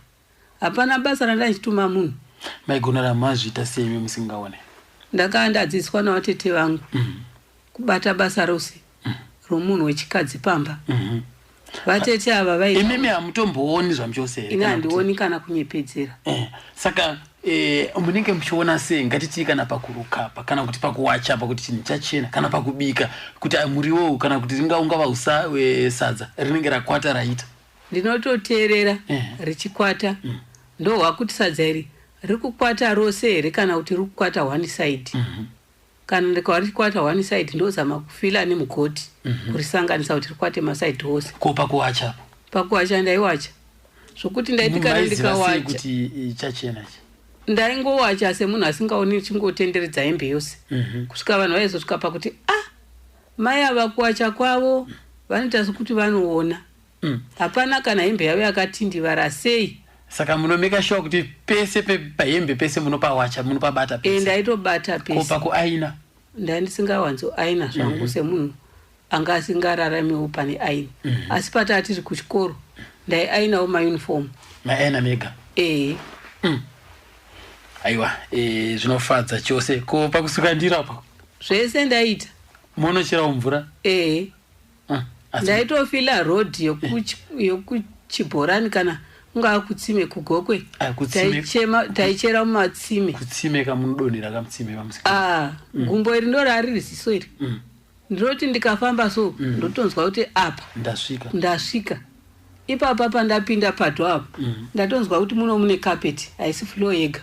Hapana basa randandichituma munhu. Maigonera mazviita sei imi musingaone? Ndakanga ndadzidziswa navatete vangu kubata basa rose. romunhu wechikadzi pamba. Vatete ava vai Imimi hamutombooni zvamuchose here? Ini Kana kuti- handioni kana kunyepedzera. Saka munenge muchiona sei, ngatitii kana pakurukapa kana kuti pakuwacha apa kuti chinhu chachena, kana pakubika kuti ah, muriwo uwu, kana kuti ringa ungava sadza rinenge rakwata raita? Ndinototeerera richikwata, ndohwa kuti sadza iri riri kukwata rose here kana kuti riri kukwata one side. Kana ndikahwa richikwata one side, ndozama kufila nemugoti kurisanganisa kuti rikwate masaidi ose. Ko pakuwacha apo? Pakuwacha ndaiwacha zvokuti ndaiti kana Maiziva sei ndikawacha kuti chachena ichi? Ndaingowacha semunhu asingaoni, chingotenderedza hembe yose kusvika vanhu vaizosvika pakuti, "Ah, mai ava kuwacha kwavo vanoita sekuti vanoona." Hapana kana hembe yavo yakatindivara sei. Saka munomeka sure kuti pese pahembe pese munopawacha, munopabata pese? Ndaitobata Ko pese. pakuaina? Ndandisingawanzo aina zvangu semunhu anga asingararamiwo pane aini, asi pataa tiri kuchikoro ndaiainawo mauniform. Maaina mega? Ee. Aiwa, zvinofadza chose. Ko pakusuka ndiro apa? Zvese ndaita. Munocherawo mvura? Ee. Asi Ndaitofila road yokuchibhorani kana kungaa kutsime kuGokwe. Ah, kutsime- Taichera mumatsime. Kutsime kamunodonhera kamutsime pamusika? Ah, gumbo iri ndo rariri ziso iri. Ndinoti ndikafamba so, ndotonzwa kuti apa Ndasvika. Ndasvika ipapa. Pandapinda padho apa, ndatonzwa kuti muno mune kapeti, haisi floor yega.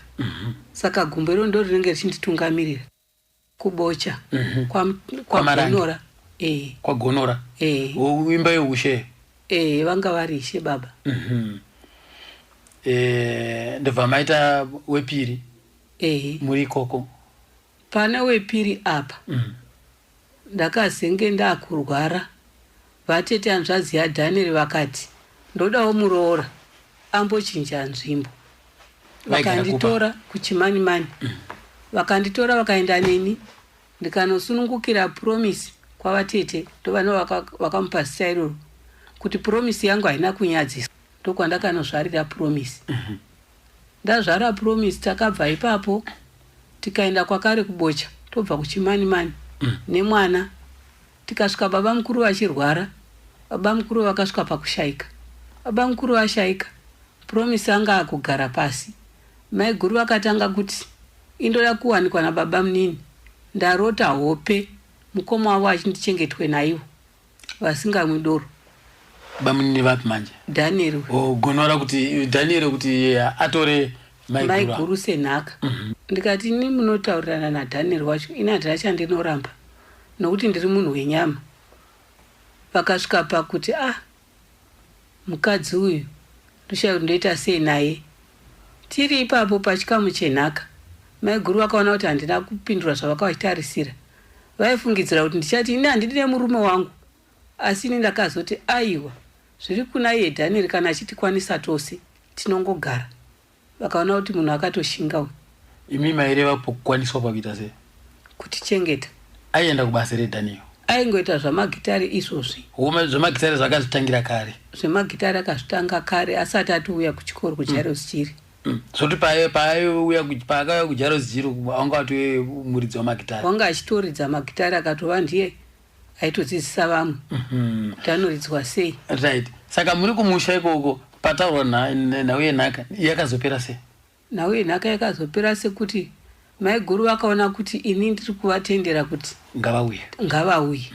Saka gumbo iro ndo rinenge richinditungamirira kuBocha KwaMarange. kwaGonora, ee. KwaGonora? Ee. Imba yeushe? Ee, vanga vari ishe baba. Ndobva maita wepiri? Ee. Muri ikoko? Pane wepiri apa, ndakazenge ndakurwara. Vatete hanzvadzi yaDhanieri vakati, "Ndodawo muroora ambochinja nzvimbo." Vaigara kupa? Vakanditora kuChimanimani. Vakanditora vakaenda neni, ndikanosunungukira Promise kwavatete. Ndovana vakamupa zita iroro kuti Promise yangu haina kunyadziswa. Ndokwandakanozvarira Promise. Ndazvara Promise, takabva ipapo tikaenda kwakare kuBocha. Tobva kuChimanimani nemwana, tikasvika baba mukuru vachirwara. Baba mukuru vakasvika pakushayika. Baba mukuru vashayika, Promise anga akugara pasi. Maiguru vakatanga kuti, "Indoda kuwanikwa nababa munini, ndarota hope mukoma wavo achindichengetwe naivo vasingamwi doro." Bamunini vapi manje? Daniel. Oh, Gonora, kuti Daniel kuti atore maiguru. Maiguru senhaka. Ndikati, "Ini munotaurirana naDaniel wacho, ini handina chandinoramba nokuti ndiri munhu wenyama." Vakasvika pakuti, "Ah, mukadzi uyu ndoshaya kuti ndoita sei naye." Tiri ipapo pachikamu chenhaka, maiguru vakaona kuti handina kupindura zvavakavachitarisira. Vaifungidzira kuti ndichati, "Ini handidi nemurume wangu." Asi ini ndakazoti, "Aiwa, zviri kuna iye Daniel, kana achitikwanisa tose tinongogara." Vakaona kuti munhu akatoshinga uyu. Imi maireva pokukwaniswa pakuita sei? Kutichengeta. Aienda kubasa reDaniel? Aingoita zvamagitari izvozvi. Homa zvemagitari zvakazvitangira kare? Zvemagitari akazvitanga kare asati atouya kuchikoro kuJairos Jiri. Zvoti paakauya kuJairos Jiri anga atove muridzi wamagitari? Wanga achitoridza magitari, akatova ndiye aitodzidzisa vamwe kuti anoridzwa sei. Right, saka muri kumusha ikoko pataurwa nhau yenhaka yakazopera sei? Nhau yenhaka yakazopera sekuti maiguru vakaona kuti ini ndiri kuvatendera kuti ngavauye. Ngavauye.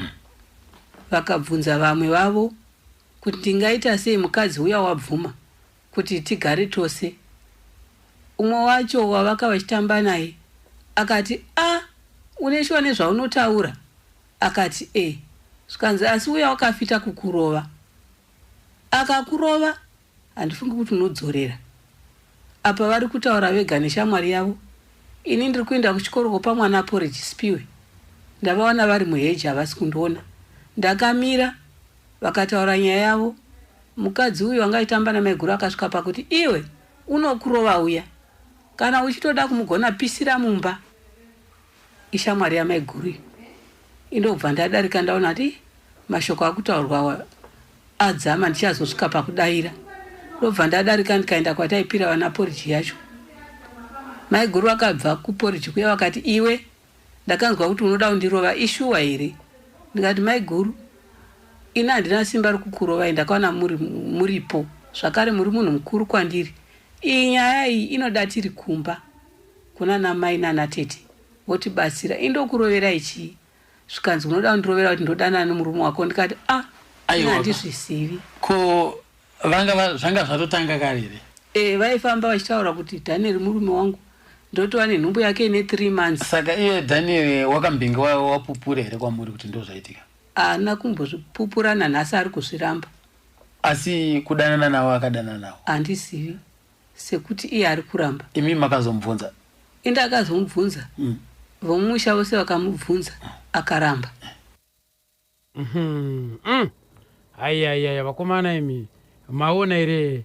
Vakabvunza vamwe vavo kuti, "Ndingaita sei? Mukadzi uya wabvuma kuti tigare tose." Umwe wacho wavaka vachitamba naye akati, "A, une shuwa nezvaunotaura?" Akati, "E." Zvikanzi, "Asi uya wakafita kukurova, akakurova handifungi kuti unodzorera." Apa vari kutaura vega neshamwari yavo, ini ndiri kuenda kuchikoro kopa mwana porridge Sipiwe. Ndavaona vari muheji, havasi kundiona. Ndakamira, vakataura nyaya yavo. Mukadzi uyu wanga achitamba namaiguru akasvika pakuti, "Iwe unokurova uya, kana uchitoda kumugona pisira mumba." Ishamwari yamaiguru iyi. Indobva ndadarika, ndaona kuti, "Ih, mashoko akutaurwa awa adzama, ndichazosvika pakudayira." Ndobva ndadarika ndikaenda kwataipira vana poriji yacho. Maiguru vakabva kuporiji kuya vakati, "Iwe, ndakanzwa kuti unoda kundirova, ishuwa here?" Ndikati, "Maiguru, Ini handina simba rekukurovai, ndakaona muripo zvakare muri munhu mukuru kwandiri. Iyi nyaya iyi inoda tiri kumba kuna namai nanatete votibatsira. Indokuroverai chii? Zvikanzi unoda kundirovera kuti ndodanana nemurume wako. Ndikati a Aiwa. Handizvizivi. Ko vanga zvanga zvatotanga kare here? E, vaifamba vachitaura kuti Daniel murume wangu, ndotova nenhumbu yake ine 3 months. Saka iye Daniel wakambinge wapupura here kwamuri kuti ndo zvaitika? Haana kumbozvipupura, nanhasi ari kuzviramba. Asi kudanana navo akadanana navo? Handizivi, sekuti iye ari kuramba. Imi makazomubvunza? Inde akazomubvunza. Vomusha vose vakamubvunza, akaramba. Aiyaiya vakomana imi, maona here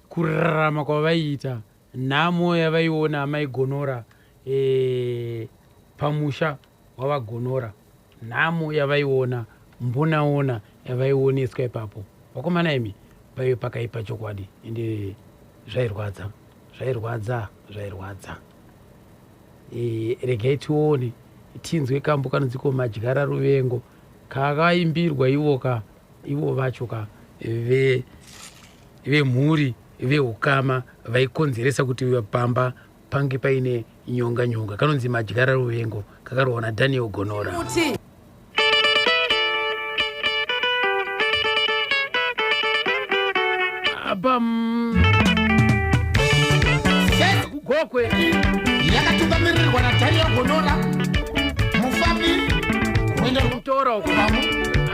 kurarama kwavaiita, nhamo yavaiona amaiGonora pamusha wavaGonora, nhamo yavaiona, mbonaona yavaioneswa ipapo? Vakomana imi, paive pakaipa chokwadi, ende zvairwadza, zvairwadza, zvairwadza. Regai tione, tinzwe kambo kanonzi ko Madyara Ruvengo, kakaimbirwa ivo ka ivo vacho ka vemhuri veukama vaikonzeresa kuti pamba pange paine nyonga nyonga. Kanonzi Madyara Ruvengo, kakarohwa naDaniel Gonora. Kuti Apa kuGokwe. Yakatungamirirwa naDaniel Gonora, mufambi rwendo. Kutora uko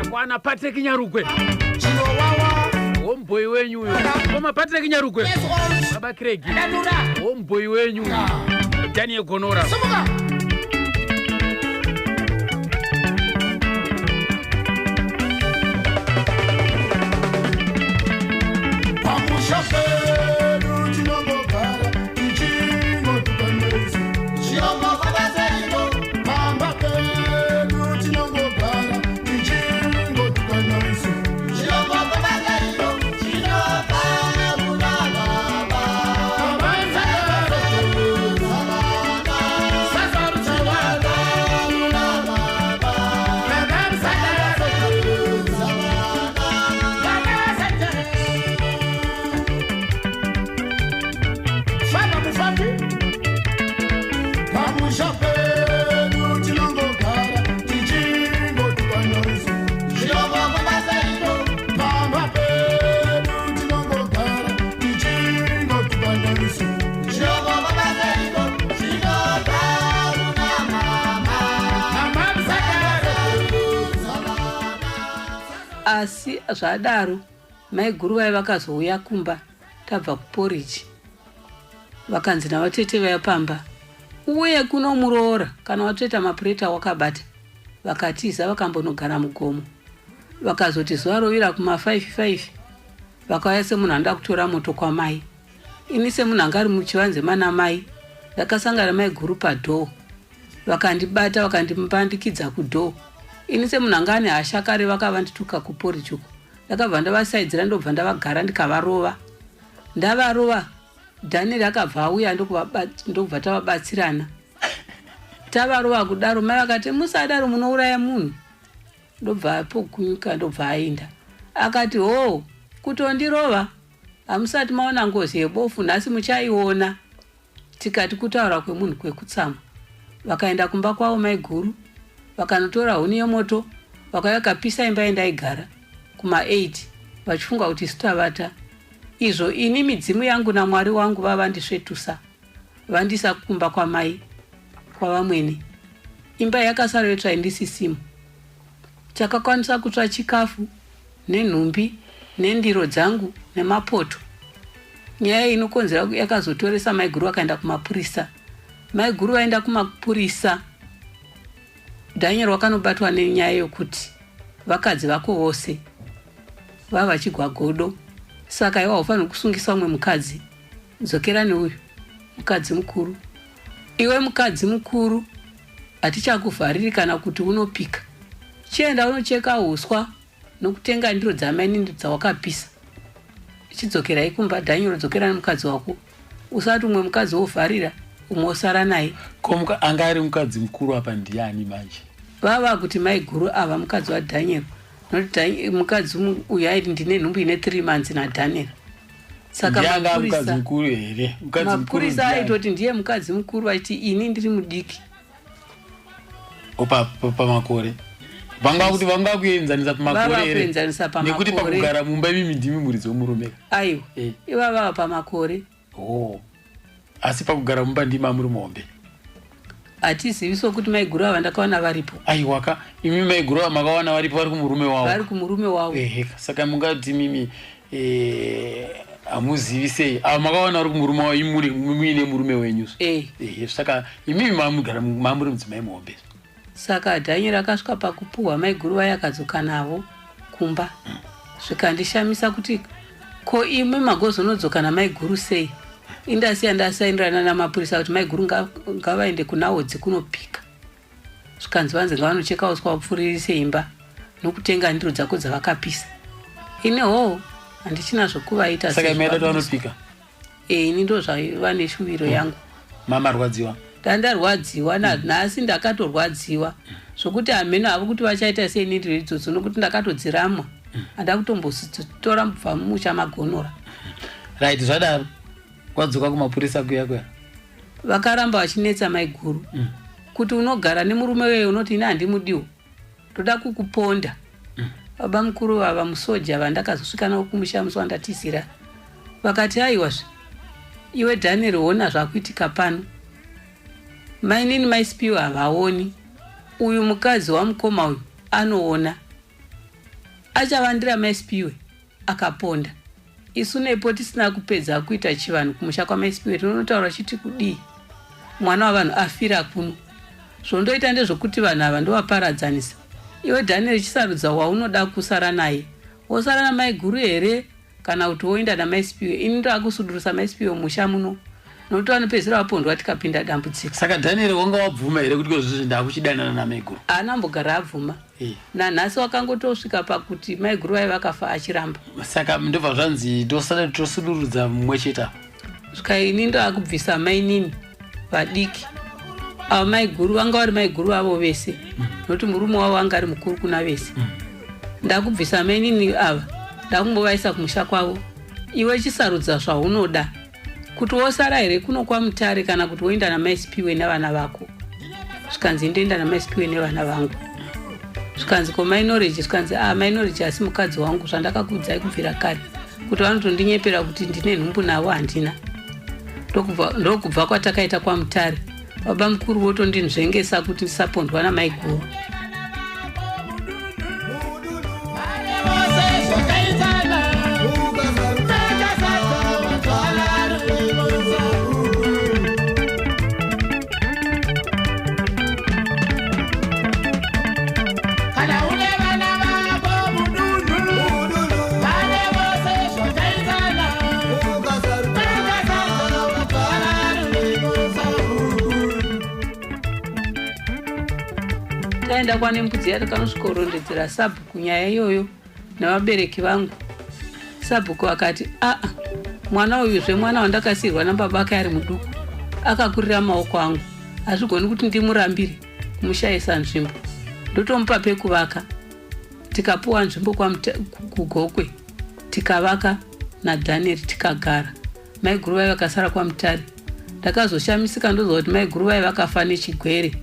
akwana Patrick Nyarugwe. Chinowawa. Homeboy wenyu uyo, koma Patrick Nyarugwe. Years old. Baba Craig. Danura. Homeboy wenyu Daniel Gonora. Sumuka. Pamusha pedu tinongogara tichingotukanaiso. Pamba pedu tinongogara tichingotukanaiso. Famba mufambi. Pamusha pedu tinongogara tichingotukanaiso. Pamba pedu tinongogara tichingotukanaiso. Asi zvadaro, maiguru vaya vakazouya kumba tabva kuporiji, vakanzi navatete vaya pamba, uye kuno muroora kana watoita mapureta wakabata. Vakatiza, vakambonogara mugomo. Vakazoti zuva rovira kuma5 5 vakauya semunhu anoda kutora moto kwamai. Ini semunhu anga ari muchivanze mana mai, ndakasangana maiguru padoor, vakandibata, vakandimbandikidza kudoor. Ini semunhu anga ane hasha kare, vakavandituka kuporiji uko, ndakabva ndavasaidzira, ndobva ndavagara, ndikavarova. Ndavarova, Daniel akabva auya, ndokubva tavabatsirana. Tavarova kudaro, mai vakati, "Musadaro, munouraya munhu." Ndobva apokunyuka, ndobva aenda. Akati, "Ho, kutondirova? Hamusati maona ngozi yebofu nhasi, muchaiona." Tikati kutaura kwemunhu kwekutsamwa. Vakaenda kumba kwavo maiguru, vakanotora huni yemoto, vakauya vakapisa imba yandaigara kuma8, vachifunga kuti isu tavata. Izvo ini midzimu yangu naMwari wangu vavandisvetusa, vandisa kumba kwamai kwavamwene. Imba yakasara yotsva indisisimo. Chakakwanisa kutsva chikafu nenhumbi nendiro dzangu nemapoto. Nyaya iyi inokonzera yakazotoresa maiguru, vakaenda kumapurisa. Maiguru vaenda kumapurisa, Daniel wakanobatwa nenyaya yokuti vakadzi vako vose vava vachigwa godo, saka iwa haufaniri kusungisa umwe mukadzi, dzokera neuyu mukadzi mukuru. Iwe mukadzi mukuru, hatichakuvhariri kana kuti unopika. Chienda unocheka uswa nokutenga ndiro dzamainini dzawakapisa. Chidzokerai kumba, Daniel, dzokera nemukadzi wako. Usati umwe mukadzi wovharira, umwe wosara naye. Ko anga ari mukadzi mukuru apa ndiani manje? Vava kuti maiguru ava, mukadzi waDaniel. Nokuti mukadzi uyu aiti ndine nhumbu ine 3 months naDaniel. Saka Ndianga mukadzi mukuru here? Mukadzi mukuru mapurisa ndiani? aitoti ndiye mukadzi mukuru vachiti ini ndiri mudiki. Pamakore vanga kuti vanga kuenzanisa pamakore Vava here? kuenzanisa pamakore. Nekuti pakugara mumba imimi ndimi muridzi wemurume. Aiwa, ivava pamakore. Oh. Asi pakugara mumba ndimi amuri muhombe. Hatizivi sokuti maiguru ava ndakawana varipo. Aiwaka, imi maiguru ava makawana varipo vari kumurume wavo. Vari kumurume wavo. Ehe, saka mungati mimi hamuzivi sei ava makawana vari kumurume wavo imi muine murume wenyu. Ehe, saka imimi mamugara mamuri mudzimai muhombe. Saka Daniel akasvika pakupuhwa maiguru vaya akadzoka navo kumba. Zvikandishamisa kuti ko imwe magozonodzoka namaiguru sei? Indasiya ndasaindirana namapurisa kuti maiguru ngavaende kunaodzi kunopika. Zvikanzi vanzi ngavanocheka uswa vapfuririse imba nokutenga ndiro dzako dzavakapisa. Ini hoo handichina zvokuvaita. Saka imi maida kuti vanopika? Ini ndo zvaiva neshuviro yangu. Mamarwadziwa? Ndandarwadziwa nanhasi ndakatorwadziwa zvokuti hameno havo kuti vachaita sei nendiro idzodzo nokuti ndakatodziramwa. Handa kutombozitora kubva mumusha magonora. Right, zvadaro wadzoka kumapurisa kuya kuya. Vakaramba vachinetsa maiguru kuti unogara nemurume weye unoti ini handimudiwo, ndoda kukuponda. Baba mukuru vava musoja vandakazosvika navo kumusha musi wandatizira vakati aiwazve iwe Daniel ona zvakuitika pano. Mainini maiSpiwe havaoni, uyu mukadzi wamukoma uyu anoona. Achavandira maiSpiwe akaponda. Isu nepo tisina kupedza kuita chivanhu kumusha kwamaiSpiwe tinonotaura chiti kudii mwana wavanhu afira kuno. Zvondoita ndezvokuti vanhu ava ndovaparadzanisa. Iwe Daniel chisarudza waunoda kusara naye. Wosara namaiguru here kana kuti woenda namaiSpiwe? Ini ndoakusudurusa maiSpiwe musha muno nokuti vanopedzisira vapondwa tikapinda dambudziko. Saka Daniel wanga wabvuma here kuti kozvizvi ndakuchidanana namaiguru? Haana mbogara abvuma. Nanhasi wakangotosvika pakuti maiguru vaiva vakafa achiramba. Saka ndobva zvanzi tosara tosudurudza mumwe chete apa. Svika ini ndoakubvisa mainini vadiki ava maiguru vanga vari maiguru vavo vese nokuti murume wavo anga ari mukuru kuna vese. Ndakubvisa mainini ava ndakumbovaisa kumusha kwavo. Iwe chisarudza zvaunoda kuti wosara here kuno kwaMutare kana kuti woenda namaiSpiwe nevana vako. Zvikanzi ndoenda namaiSpiwe nevana vangu. Zvikanzi ko mainoriji? Zvikanzi mainoriji asi mukadzi wangu zvandakakuudzai kubvira kare kuti vanotondinyepera kuti ndine nhumbu navo handina. Ndokubva kwatakaita kwaMutare. Baba mukuru votondinzvengesa kuti ndisapondwa namaiguru. Taenda kwaNembudzi yatakanosvikorondedzera sabhuku nyaya iyoyo nevabereki vangu. Sabhuku akati aa mwana uyuzve mwana wandakasiyirwa nababa ake ari muduku akakurira maoko angu, hazvigoni kuti ndimurambire kumushayisa nzvimbo, ndotomupa pekuvaka. Tikapuwa nzvimbo kuGokwe tikavaka naDaniel tikagara. Maiguru vai vakasara kwaMutare. Ndakazoshamisika ndozwa kuti maiguru vai vakafa nechigwere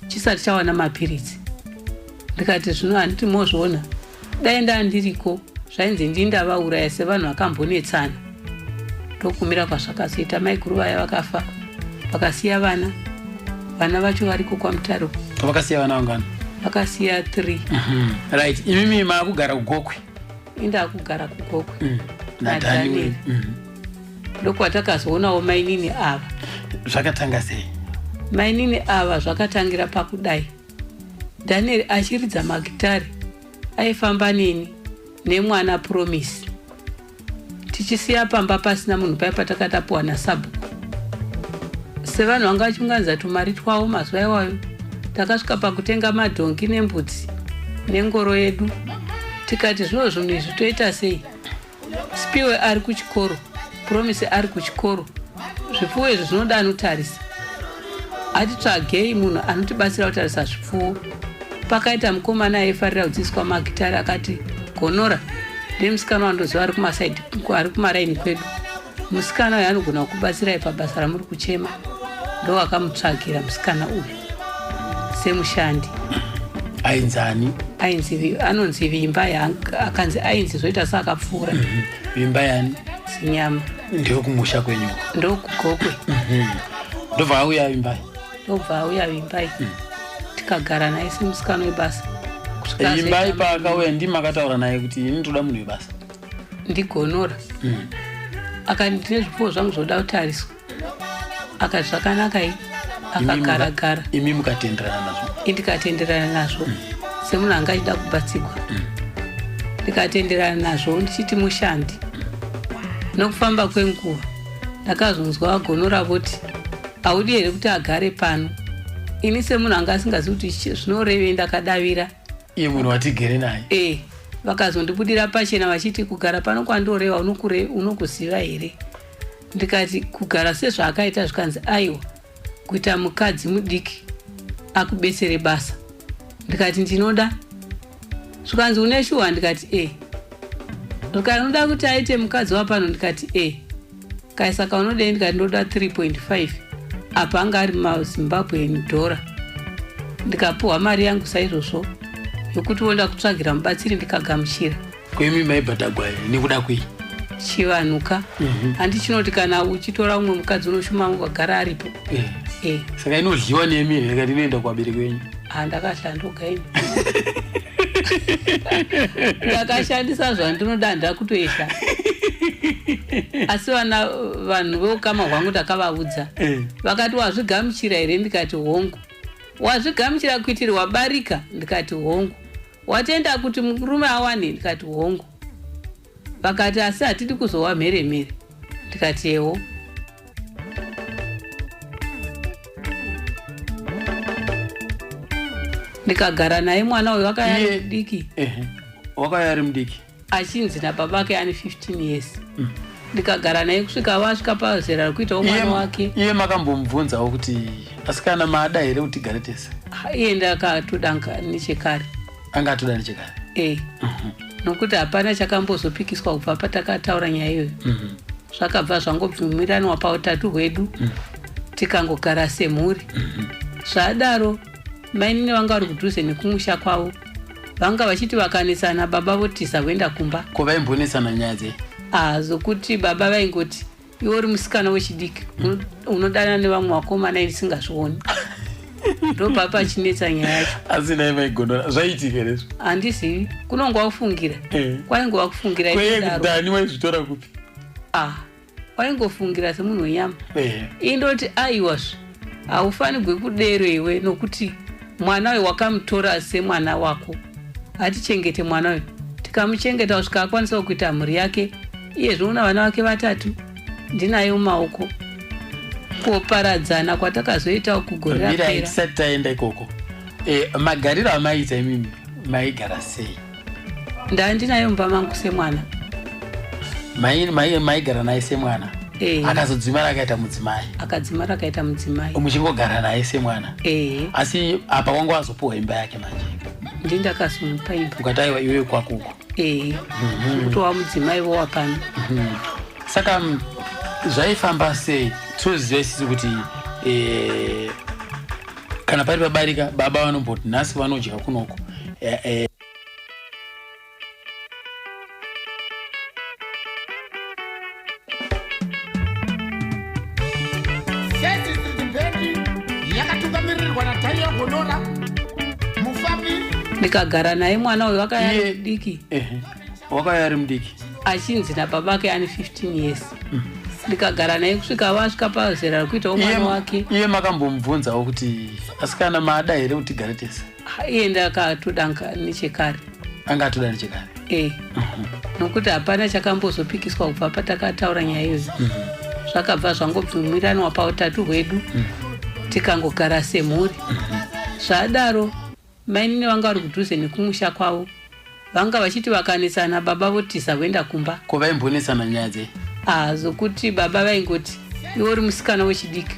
chisati chawana mapiritsi. Ndikati zvino handiti mozviona, dai ndandiriko zvainzi ndini ndavauraya sevanhu vakambonetsana. Ndokumira kwazvakazoita maiguru vaya vakafa vakasiya vana. Vana vacho variko kwaMutare. Vakasiya vana vangani? Vakasiya 3. Right, imimi maakugara kuGokwe? Indakugara kuGokwe. NaDaniel. Ndokwatakazoonawo mainini ava. Zvakatanga sei? Mainini ava zvakatangira pakudai. Daniel achiridza magitari aifamba neni nemwana Promise. Tichisiya pamba pasina munhu paya patakatapuwa nasabhuku. Sevanhu vanga vachiunganidza tumari twavo mazuva iwayo, takasvika pakutenga madhongi nembudzi nengoro yedu. Tikati zvino zvinhu izvi toita sei? Spiwe ari kuchikoro, Promise ari kuchikoro. Zvipfuwo izvi zvinoda anotarisa. Atitsvagei munhu anotibatsira kutarisa zvipfuwo. Pakaita mukomana aifarira kudzidziswa magitari akati Gonora ndemusikana wandoziva ari kumasaidi ari kumaraini kwedu. Musikana uyu anogona kukubatsirai pabasa ramuri kuchema. Ndowakamutsvagira musikana uyu semushandi. Ainzani? Ainzi anonzi Vimbai, akanzi ainzi zvoita seakapfuura. Vimbai ani? Zinyama. Ndewekumusha kwenyu? Ndokugokwe. Ndobva auya Vimbai? Ndobva auya Vimbai. Tikagara naye semusikana webasa. Kusvika Vimbai azoita paakauya ndimi makataura naye kuti ini ndoda munhu webasa? Ndigonora. Akati ndine zvipfuwo zvangu zvoda kutariswa. Akati zvakanaka i. Akagara gara. Imi mukatenderana nazvo? Indikatenderana nazvo semunhu anga achida kubatsigwa. Ndikatenderana nazvo ndichiti mushandi. Nokufamba kwenguva ndakazonzwa Gonora voti haudi here kuti agare pano. Ini semunhu anga asingazivi kuti zvinorevei ndakadavira. Iye munhu watigere naye? Vakazondibudira pachena vachiti kugara pano kwandoreva unokuziva here? Ndikati kugara sezvaakaita, zvikanzi aiwa, kuita mukadzi mudiki akubetsere basa. Ndikati ndinoda. Zvikanzi une shuwa? Ndikati e. Zvikanzi unoda kuti aite mukadzi wapano? Ndikati e. Kai saka unodei? Ndikati ndoda 3.5, apa anga ari maZimbabwean dollar. Ndikapuhwa mari yangu saizvozvo yokuti vonda kutsvagira mubatsiri, ndikagamuchira. Kwemi maibhadhagwa nekuda kwei? Chivanhuka handichinoti kana uchitora umwe mukadzi unoshuma ukagara aripo. Saka inodyiwa nemi here kana inoenda kuvabereki venyu? Handakahla ndoga ini, ndakashandisa zvandinoda, handida kutoesha. Asi vana vanhu veukama hwangu ndakavaudza. Vakati wazvigamuchira here? Ndikati hongu. Wazvigamuchira kuitirwa barika? Ndikati hongu. Watenda kuti murume awane? Ndikati hongu. Vakati asi hatidi kuzowa mheremhere. Ndikati ewo. Ndikagara naye mwana uyu wakaya ari mudiki. Wakauya ari mudiki? Achinzi nababa ake ane 15 years. Ndikagara naye kusvika vasvika pazera rekuitawo mwana wake. Iye makambomubvunzawo kuti asikana maada here kuti tigare tese? Iye ndakatoda nechekare. Anga atoda nechekare? E, nokuti hapana chakambozopikiswa kubva patakataura nyaya iyoyo. Zvakabva zvangobvumiranwa pautatu hwedu, tikangogara semhuri. Zvadaro mainini vanga vari kudhuze nekumusha kwavo, vanga vachiti vakanetsana baba votiza voenda kumba. Ko vaimbonetsana nyaya dzei? Ah, zokuti baba vaingoti iwe uri musikana wechidiki, unodana nevamwe vakomana indisingazvioni. Ndobva pachinetsa nyaya yacho. Asi nai maigonora zvaiitika here izvo? Handizivi, kunongova kufungira. Kwaingova kufungira. Kweye Ikudaro. Dani waizvitora kupi? Ah, waingofungira semunhu wenyama. Indoti aiwazve haufanigwe kudero iwe, nokuti mwana uyu wakamutora semwana wako. Hatichengete mwana uyu, tikamuchengeta kusvika akwanisawo kuita mhuri yake. Iye zvino una vana vake vatatu, ndinaye mumaoko. Kuparadzana kwatakazoita kugore Mirai, rapera. tisati taenda ikoko, magariro amaiita imimi, maigara sei? Ndandinaye mumba mangu semwana. Maigara naye semwana? Akazodzimara akaita mudzimai? Akadzimara akaita mudzimai. Muchingogara naye semwana? Asi apa wanga wazopuwa imba yake manje? Ndindakazomupa imba. Ukati aiwa, iwewe kwako uko. Kutova mudzimai wowapano. Saka zvaifamba sei? Tinoziva isisi kuti kana pari pabarika baba vanomboti nhasi vanodya kunoko. First Street Band yakatungamirirwa naDaniel Gonora mufambi. Ndikagara naye mwana uyu wakaya ari mudiki. Wakauya ari mudiki? Achinzi nababa ake ane 15 years. Ndikagara naye kusvika vasvika pazera rekuitawo mwana wake. Iye makambomubvunzawo kuti asikana maada here kuti tigare tese? Iye ndakatoda nechekare. Anga atoda nechekare? Nokuti hapana chakambozopikiswa kubva patakataura nyaya iyoyo. Zvakabva zvangobvumiranwa pautatu hwedu, tikangogara semhuri. Zvadaro mainini vanga vari kudhuze nekumusha kwavo, vanga vachiti vakanetsana baba votiza voenda kumba. Ko vaimbonetsana nyaya dzei? Ah, zokuti baba vaingoti iwe uri musikana wechidiki,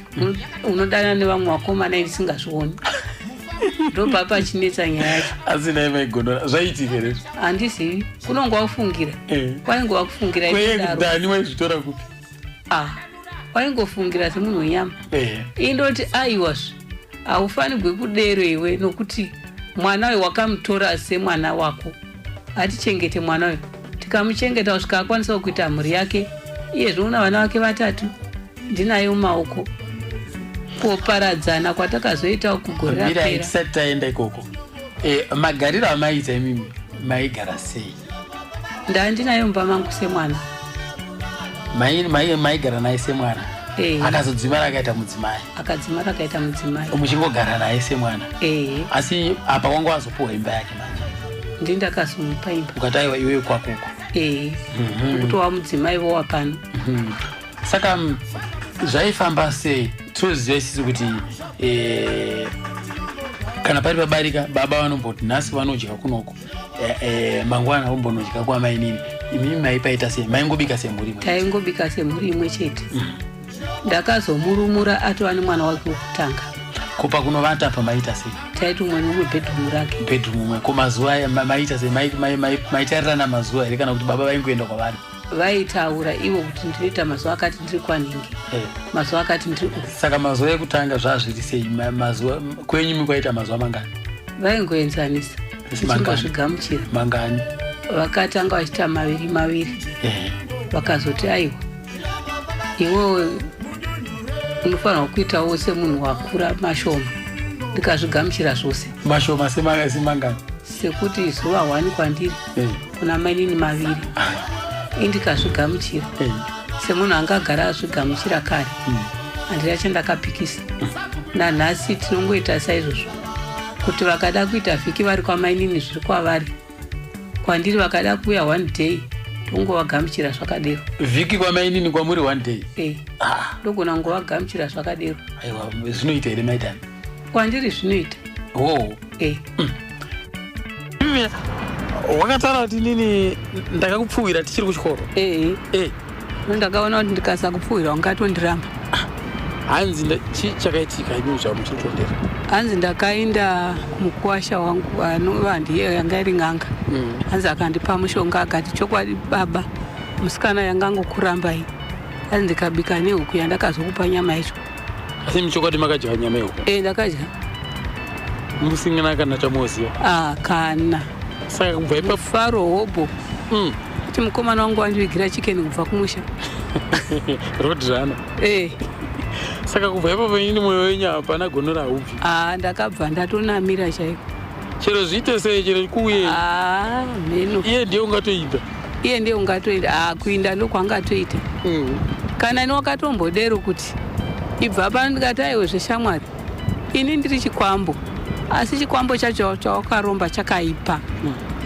unodana nevamwe vakomana indisingazvioni. Ndobva pachinetsa nyaya yacho. Asi nai maigonora zvaiitika here? Handizivi, kunongova kufungira. Kwaingova kufungira Kweye ikudaro. Dani waizvitora kupi? Ah, waingofungira semunhu wenyama. Indoti aiwazve, haufanigwi kudero iwe, nokuti mwana uyu wakamutora semwana wako. Atichengete mwana uyu, tikamuchengeta kusvika akwanisawo kuita mhuri yake. Iye zvino una vana vake vatatu, ndinaye mumaoko. Koparadzana kwatakazoita kugore Mirai, rapera. tisati taenda ikoko, magariro amaiita imimi, maigara sei? Ndandinaye mumba mangu semwana. Maigara naye semwana? Akazodzimara akaita mudzimai? Akadzimara akaita mudzimai. Muchingogara naye semwana? Ehe. Asi apa wanga wazopuwa imba yake manje? Ndi ndakazomupa imba. Ukati aiwa, iwewe kwakoko. Ehe, kutova mudzimai vowa pano. Saka zvaifamba sei? Tinoziva isisi kuti kana pari pabarika, baba vanomboti nhasi vanodya kunoko, mangwana vombonodya kwamainini. Imimi maipaita sei? Maingobika semhuri imwe? Taingobika semhuri imwe chete. Ndakazomurumura atova nemwana wake wekutanga. Kupa kunovata apa maita sei? Taiti umwe neumwe bedroom rake. Bedroom umwe. Ko mazuva aya maita sei? Maitaurirana mazuva here, kana kuti baba vaingoenda kwavari? Vaitaura ivo kuti ndinoita mazuva akati ndiri kwanhingi, mazuva akati ndiri uku. Saka mazuva ekutanga zvazviri sei? Mazuva kwenyu mikwaita mazuva mangani? Vaingoenzanisa. Asi mangani? Tichingozvigamuchira. Mangani? Vakatanga vachiita maviri maviri. Vakazoti aiwa, iwewe unofanirwa kuitawo semunhu wakura mashoma. Ndikazvigamuchira zvose. Mashoma semangani? Sekuti zuva 1 kwandiri, kuna mainini maviri. Indikazvigamuchira semunhu angagara azvigamuchira kare. Handina chandakapikisa. Nanhasi tinongoita saizvozvo, kuti vakada kuita vhiki vari kwamainini, zviri kwavari. Kwandiri vakada kuuya one day, tongovagamuchira zvakadero. Vhiki kwamainini, kwamuri one day? E, ndogona kungovagamuchira zvakadero. Aiwa, zvinoita here, maitani? Kwandiri zvinoita. Oh. E. Wakataura kuti inini ndakakupfuwira tichiri kuchikoro. Ee. Ndakaona kuti ndikasakupfuwira ungatondiramba. Hanzi chii chakaitika imi zvamuchitondera? Hanzi ndakaenda mukuwasha wangu anova ndiye yanga iri n'anga. Hanzi akandipa mushonga, akati chokwadi baba, musikana yangangokuramba iyi. Hanzi ndikabika nehuku yandakazokupa nyama yacho. Asi muchokwadi makadya nyama yehuku? E, ndakadya. Musingana kana chamoziva? Ah, kana. Saka kubva ipapo? Mufaro hobho kuti mukomana wangu wandivigira chicken kubva kumusha. Rodrana. E. Saka kubva ipapo inini mwoyo wenyu hapana gonora haubvi? Ah, ndakabva ndatonamira chaiko. Chero zviite sei, chero kuuye? Ah, mheno. Iye ndiye ungatoita? Iye ndiye ungatoita. Ah, kuinda ndokwangatoita. Kana ini wakatombodero kuti ibva pano, ndikati aiwe zveshamwari, ini ndiri chikwambo, asi chikwambo chacho chawakaromba chakaipa,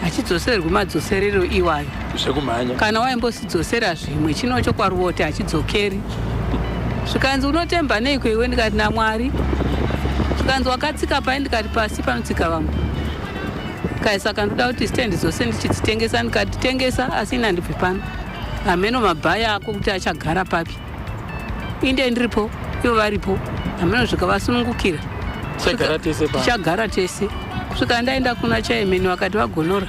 hachidzoserwi madzoserero iwayo. Zvekumhanya. Kana waimbosidzosera zvimwe, chinocho kwaruwote hachidzokeri. Zvikanzi unotemba neiko iwe? Ndikati naMwari. Zvikanzi wakatsika pai? Ndikati pasi panotsika vamwe. Kai saka ndoda kuti stendi dzose ndichidzitengesa. Ndikati tengesa, asi ini handibvi pano. Hameno mabhaya ako kuti achagara papi, inde ndiripo, ivo varipo, hameno zvikavasunungukira. Tichagara tese pano. Tichagara tese kusvika ndaenda kuna chairman. Vakati vagonora,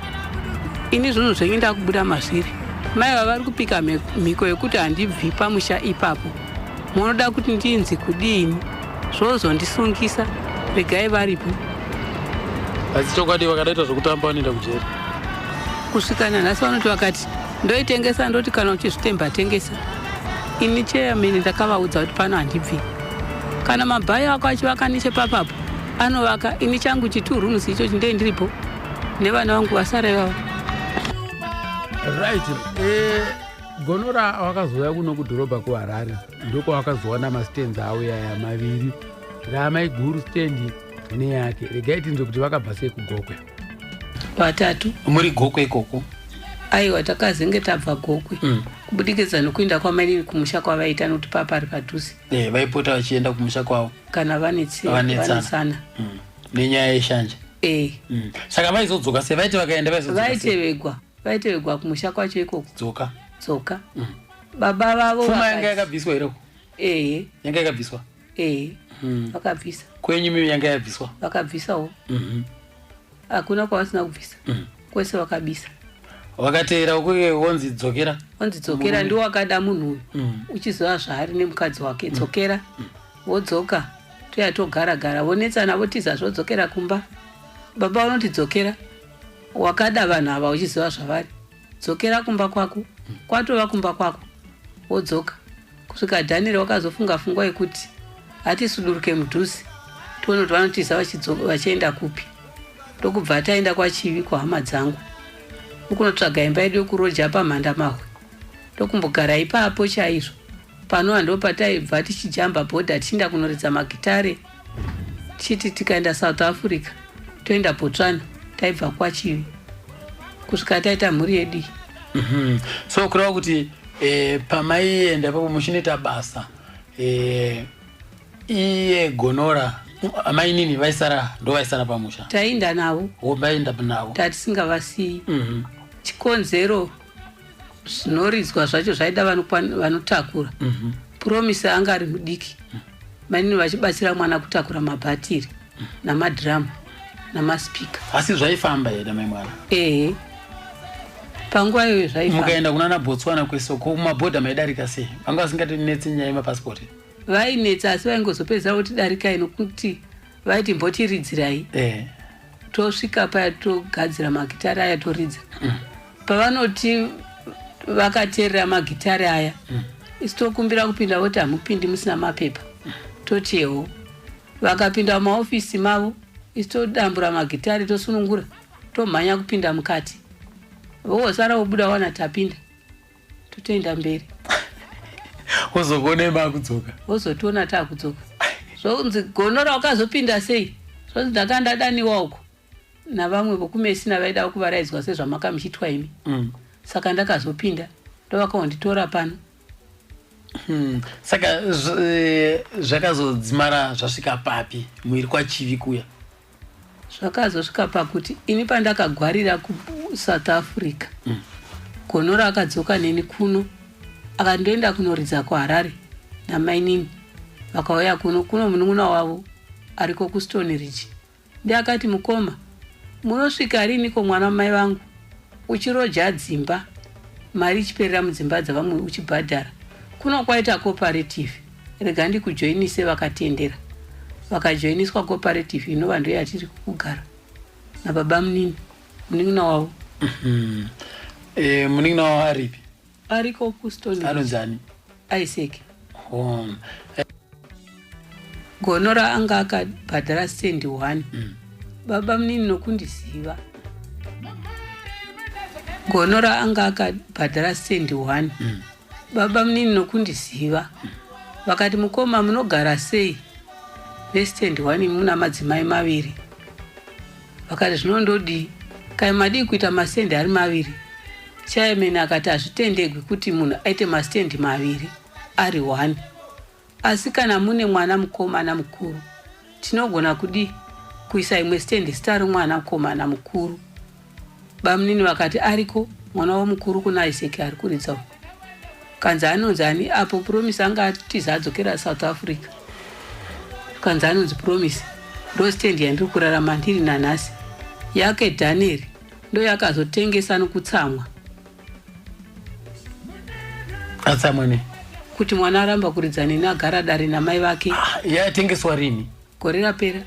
ini zvinhu zvenyu ndakubuda mazviri. Mai vavari kupika mhiko yekuti handibvi pamusha ipapo. Munoda kuti ndinzi kudini? Zvozondisungisa, regai varipo. Asi chokwadi vakadaita zvekutamba vanoenda kujeri. Kusvika nanhasi vanoti vakati ndoitengesa, ndoti kana uchizvitemba tengesa. Ini chairman ndakavaudza kuti pano handibvi. Kana mabhayo ako achivaka nechepapapo anovaka, ini changu chi2 rooms ichochi ndee ndiripo nevana vangu vasara ivavo. Right, gonora wakazouya kuno kudhorobha kuHarare, ndokwawakazowana mastands auya aya maviri, raamaiguru stendi neyake. Regai tinzwe kuti vakabva sei kuGokwe. Vatatu. Muri Gokwe ikoko? Aiwa, takazenge tabva Gokwe kubudikidza nokuenda kwamainini kumusha kwavaita, nokuti papari padhuze. Vaipota vachienda kumusha kwavo. Kana Vanetsana. vanetsana. Nenyaya yeshanje. E. Saka vaizodzoka sei? Vaiti vakaenda vaizodzoka sei? Vaitevegwa kumusha kwacho ikoko. Dzoka. Dzoka. Baba vavo Pfuma yanga yakabviswa here? Ehe. Yanga yakabviswa? Ee, vakabvisa. Kwenyu mimi yanga yabviswa? Vakabvisawo. Hakuna kwavasina kubvisa. Kwese vakabisa. Vakateera kuye wonzi dzokera. Wanzi dzokera, ndiwo wakada munhu uyu. Uchiziva zvaari nemukadzi wake, dzokera. Wodzoka, toya togara gara, vonetsana, votiza, zvodzokera kumba. Baba vanoti dzokera, wakada vanhu ava uchiziva zvavari, dzokera kumba kwako, kwatova kumba kwako. Wodzoka kusvika Dhanieri wakazofunga pfungwa yekuti hatisuduruke mudhuze, tione kuti vanotiza vachienda kupi. Ndokubva taenda kwaChivi kuhama dzangu, ukunotsvaga imba yedu yekuroja paMhandamahwe, ndokumbogara ipapo chaizvo. Panova ndo pataibva tichijamba bhodha tichienda kunoridza magitare, tichiti tikaenda South Africa, toenda Botswana, taibva kwaChivi kusvika taita mhuri yedu iyi. So kureva kuti pamaienda ipapo muchinoita basa, iye Gonora, amainini vaisara, ndo vaisara pamusha? Taenda navo. Vaienda navo. Tatisingavasiyi. Chikonzero, zvinoridzwa zvacho zvaida vanotakura. Promise anga ari mudiki, mainini vachibatsira mwana kutakura mabhatiri namadhiramu namasipika. Asi zvaifamba here, mai mwana? Ehe, panguva iyoyo zvaifamba. Mukaenda kunana Botswana kwese, kumabhodha maidarika sei? Vanga vasingatinetsi nyaya yemapasipoti? Vainetsa, asi vaingozopedzisa kuti darikai, nokuti vaiti mbotiridzirai. Tosvika paya, togadzira magitari aya, toridza. Pavanoti vakateerera magitari aya, isu tokumbira kupinda, voti hamupindi musina mapepa. Totiwo vakapinda mumaofisi mavo, isu todambura magitari, tosunungura, tomhanya kupinda mukati. Vosara vobuda, wana tapinda, totoenda mberi. Wozokuonei maakudzoka? Vozotiona taakudzoka. Zvonzi, "Gonora, wakazopinda sei?" Zvonzi, "Ndanga ndadaniwa uko navamwe vokuMesina, vaida kuvaraidzwa sezvamakamuchitwa imi. Saka ndakazopinda, ndovakaonditora pano." Saka zvakazodzimara zvasvika papi muiri kwaChivi kuya? Zvakazosvika pakuti ini pandakagwarira kuSouth Africa, Gonora akadzoka neni kuno, akandoenda kunoridza kuHarare namainini. Vakauya kuno, kuno munun'una wavo ariko kuStone Ridge. Ndiakati, "Mukoma, munosvika riniko mwana wamai vangu uchiroja dzimba, mari ichiperera mudzimba dzavamwe uchibhadhara? Kuno kwaita cooperative, rega ndikujoinise." Vakatendera, vakajoiniswa cooperative, inova ndo yatiri kugara nababa munini, munin'ina wavo. Munin'ina wavo aripi? Ariko kuStone Ridge. Anonzi ani? Isaac. Oh. Gonora anga akabhadhara stand one. Baba munini nokundiziva, Gonora anga akabhadhara stand one. Baba munini nokundiziva vakati, "Mukoma, munogara sei nestand one muna madzimai maviri?" Vakati, "Zvinondodii kai, madii kuita mastendi ari maviri?" Chairman akati hazvitendegwi kuti munhu aite mastendi maviri ari one, asi kana mune mwana mukomana mukuru, tinogona kudi kuisa imwe stendi, zita remwana mukomana mukuru. Bamunini vakati ariko mwana wamukuru kuna Isaac ari kuridza uko. Kanzi anonzi ani? Apo Promise anga atiza adzokera South Africa. Kanzi anonzi Promise. Ndo stendi yandiri kurarama ndiri nanhasi. Yake Daniel ndo yakazotengesa nokutsamwa. Atsamwa nei? Kuti mwana aramba kuridza neni, agara dare namai vake. Ah, yatengeswa rini? Gore rapera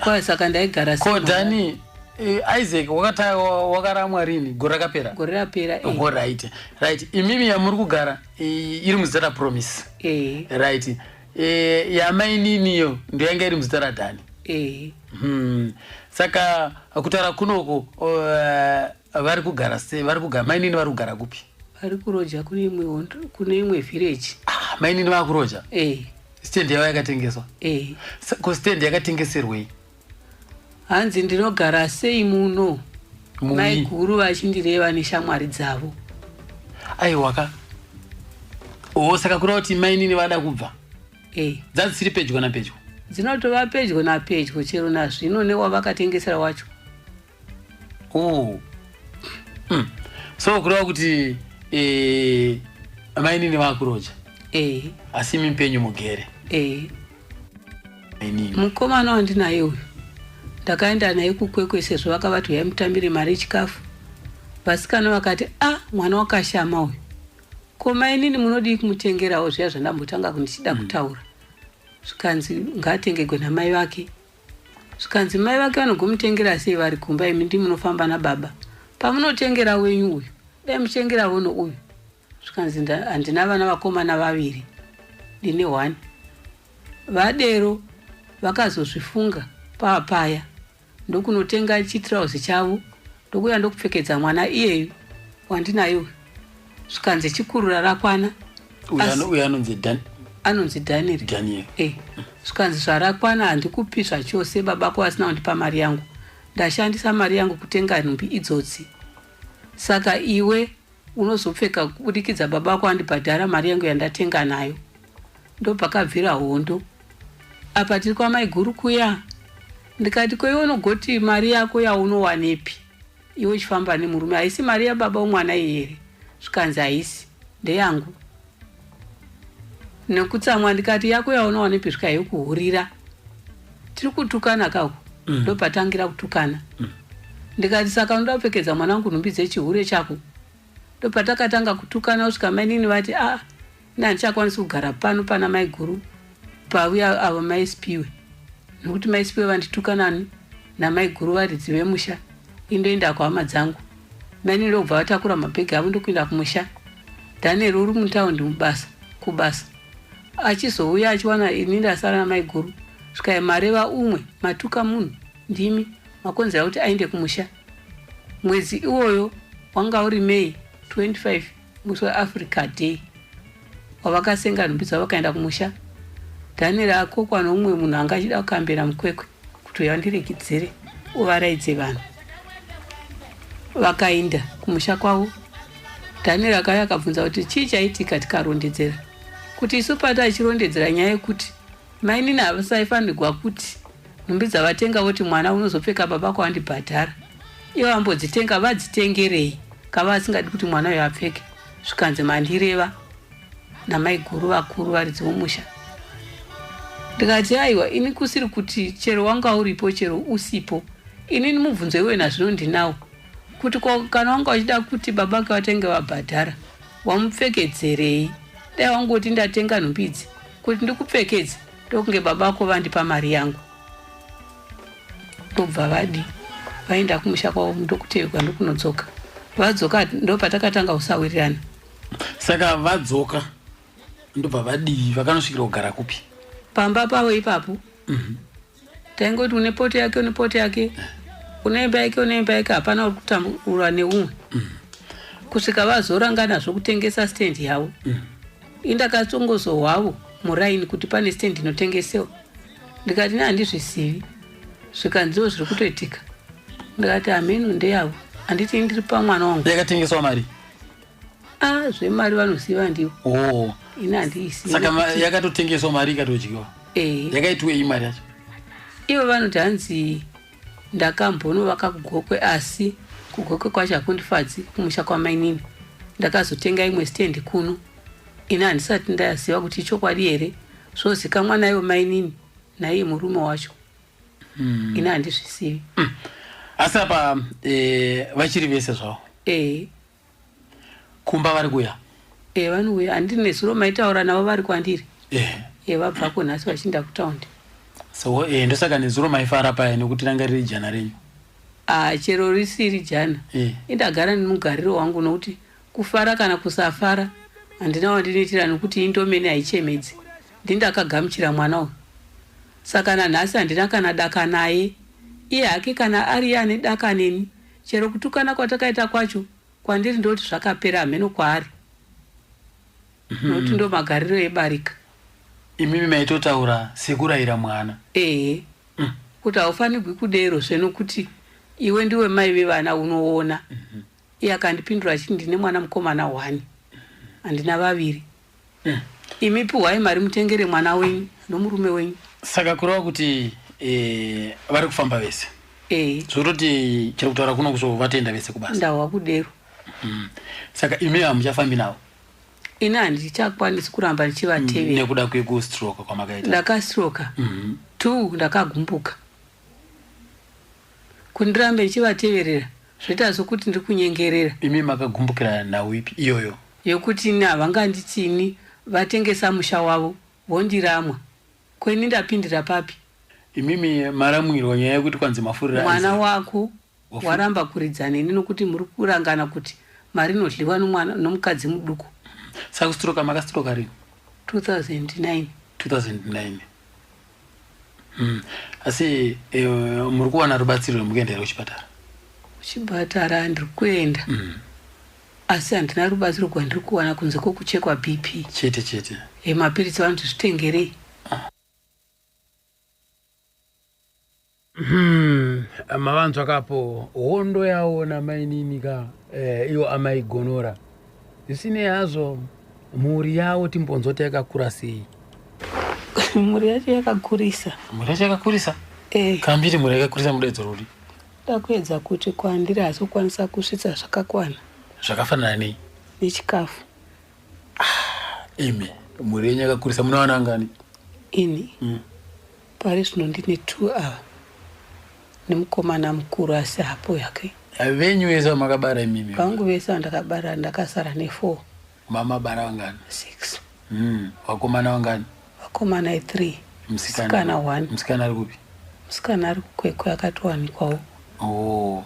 kwa, saka ndaigara Ko sei mwana? Dani, Isaac wakaramwa rini? Gore rakapera? Gore rapera, eh. Oh, right, imimi yamuri kugara iri muzita raPromise? Eh. Right, yamaininiyo ndo yanga iri muzita raDhani? Eh. Saka kutaura kunoko, vari kugara sei? Vari kugara, mainini vari kugara kupi? Vari kuroja kune imwe kune imwe village. Ah, mainini vakuroja? Eh. Stendi yavo yakatengeswa? Eh. Ko stendi yakatengeserwei? Hanzi ndinogara sei muno? Mui. Maiguru vachindireva neshamwari dzavo. Aiwaka, o, saka kureva kuti mainini vada kubva? Eh. Dzadzisiri pedyo napedyo? Dzinotova pedyo napedyo chero nazvino newavakatengesera wacho. Oh. So kureva kuti mainini vakuroja? Eh. Asi imi penyu mugere? Ee. Inini. Mukomana wandinaye uyu ndakaenda naye kuKwekwe sezvo vakavati uyai mutambire mari yechikafu. Vasikana vakati a mwana wakashama uyu, ko mainini munodii kumutengerawo zviya zvandambotanga kundichida kutaura. Zvikanzi ngaatengegwe namai vake. Zvikanzi mai vake vanogomutengera sei vari kumba, imi ndimunofamba nababa, pamunotengera wenyu uyu dai muchitengera vono uyu. Zvikanzi handina vana vakomana vaviri, ndine 1. Vadero vakazozvifunga pava paya ndokunotenga chitirauzi chavo ndokuya ndokupfekedza mwana iyeyu wandinaye uyu. Zvikanzi chikurura rakwana. Uyu anonzi Anonzi Daniel. Daniel. Zvikanzi zvarakwana handikupi zvachose, baba ko asina kundipa mari yangu, ndashandisa mari yangu kutenga nhumbi idzodzi, saka iwe unozopfeka kubudikidza baba vako andibhadhara mari yangu yandatenga nayo. Ndopakabvira hondo. Apa tiri kwamaiguru kuya, ndikati ko iwe unogoti mari yako yaunowanepi iwe uchifamba nemurume, haisi mari yababa womwana iyi here? Zvikanzi haisi, ndeyangu. Nekutsamwa ndikati yako yaunowanepi? Zvikai kuhurira, tiri kutukana kako. Ndopatangira kutukana. Ndikati saka unoda kupfekedza mwana wangu nhumbi dzechihure chako? Ndopatakatanga kutukana kusvika mainini vati a ini handichakwanisi kugara pano pana maiguru pauya avo maisipiwe, nokuti maisipiwe vandituka nani namaiguru varidzi vemusha, indoenda kuhama dzangu. Mainini ndokubva vatakura mabhegi avo ndokuenda kumusha. Daniel uri mutaundi mubasa kubasa, achizouya achiwana ini ndasara namaiguru. Svikai mareva umwe matuka munhu, ndimi makonzera kuti aende kumusha. Mwedzi iwoyo wanga uri May 25, musi weAfrica Day, wavakasenga nhumbi dzavo vakaenda kumusha. Daniel akokwa noumwe munhu anga achida kukambera muKwekwe kuti uya ndirekidzere uvaraidze vanhu. Vakaenda kumusha kwavo. Daniel akauya akabvunza kuti chii chaitika, tikarondedzera kuti isu pata achirondedzera nyaya yekuti mainini havasaifanirwa kuti nhumbi dzavatenga voti mwana unozopfeka baba kwavandibhadhara, ivo vambodzitenga vadzitengerei kava vasingadi kuti mwana uyo apfeke. Zvikanzi mandireva namaiguru vakuru varidzi vomusha. Ndikati aiwa, ini kusiri kuti chero wanga uripo chero usipo, inini mubvunzo iwe nazvino ndinawo kuti kana wanga uchida kuti baba vake vatenge vabhadhara wamupfekedzerei? Dai wangoti ndatenga nhumbi idzi kuti ndikupfekedze, ndokunge baba vako vandipa mari yangu. Ndobva vadi vaenda kumusha kwavo ndokuteerwa ndokunodzoka. Vadzoka ndopatakatanga kusawirirana. Saka vadzoka ndobva vadii, vakanosvikira kugara kupi? Pamba pavo ipapo. Taingoti une poto yake, une poto yake, une imba yake, une imba yake, hapana uri kutambura neumwe kusvika vazorangana zvokutengesa stendi yavo. Indakatongozohwavo muraini kuti pane stendi inotengesewa. Ndikati ne handizvizivi, zvikanziwo zviri kutoitika. Ndikati hameno, ndeyavo, handiti ndiri pamwana wangu. Yakatengeswa mari? A, zvemari vanoziva ndivo. Oh. Ini handiisivi. Saka yakatotengeswa mari ikatodyiwa? Ee. Yakaitwei mari yacho? Ivo vanoti hanzi ndakambonovaka kuGokwe, asi kuGokwe kwacho hakundifadzi, kumusha kwamainini. Ndakazotenga imwe stendi kuno. Ini handisati ndaziva kuti ichokwadi here, zvozikamwa naivo mainini naiye murume wacho. Ini handizvisivi. Asi apa vachiri vese zvavo? Ee. Kumba vari kuya? Ee, vanouya. Handiri nezuro maitaura navo vari kwandiri. E, vabvako nhasi vachiinda kutaundi. So ndosaka nezuro maifara paya nekuti ranga riri jana renyu. A, chero risiri jana, indagara nemugariro wangu, nokuti kufara kana kusafara handina wandinoitira, nokuti indomene haichemedzi. Ndindakagamuchira mwana uyu, saka nanhasi handina kana daka naye. Iye hake kana ari iye ane daka neni, chero kutukana kwatakaita kwacho kwandiri ndoti zvakapera, hameno kwaari, nokuti ndo magariro ebarika. Imimi maitotaura sekurayira mwana? Ehe, kuti haufanirwi kuderozve, nokuti iwe ndiwe mai vevana, unoona. Iye akandipindura achiti ndine mwana mukomana 1, handina vaviri. Imi piwai mari mutengere mwana wenyu nomurume wenyu. Saka kureva kuti vari kufamba vese? Ee. Zvototi chero kutaura kuno kuso vatoenda vese kubasa? Ndahwa kudero. Saka imi hamuchafambi navo? Ini handichakwanisi kuramba ndichivatevera. Nekuda kwekustroke kwamakaita. Ndakastroka. Two, ndakagumbuka. Kuti ndirambe ndichivateverera zvoita sokuti ndiri kunyengerera. Imi makagumbukira nhau ipi iyoyo? Yokuti ini havanganditi ini vatengesa musha wavo vondiramwa. Ko ini ndapindira papi? Imimi maramwirwa nyaya yekuti kwanzi mafurira Mwana Isaac. wako Wafu- waramba kuridza neni nokuti muri kurangana kuti mari inodliwa nomwana nomukadzi muduku. Saka kustroka makastroka rini? 2009. 2009. Asi muri kuwana rubatsiro rwemukuenda here kuchipatara? Kuchipatara ndiri kuenda. Asi handina rubatsiro rwandiri kuwana kunze kwokuchekwa BP. Chete chete. Mapiritsi vanoti zvitengerei. Mavanzwa kapo hondo yawo namainini ka iwo amaigonora. Zvisinei hazvo mhuri yavo timbonzwa kuti yakakura sei. Mhuri yacho yakakurisa. Mhuri yacho yakakurisa? Kambiri mhuri yakakurisa mudedzo ruri? Ndakuedza kuti kwandiri asi kukwanisa kusvitsa zvakakwana. Zvakafanana nei? Nechikafu. Imi mhuri yenyu yakakurisa muna vana vangani? Ini? Pari zvino ndine 2 ava nemukomana mukuru asi hapo yake. Venyu vese vamakabara imimi? Vangu vese vandakabara ndakasara ne4. Mamabara vangani? 6. Vakomana vangani? Vakomana 3. Musikana. Musikana 1. Musikana ari kupi? Musikana ari kuKwekwe akatowanikwawo. Oh.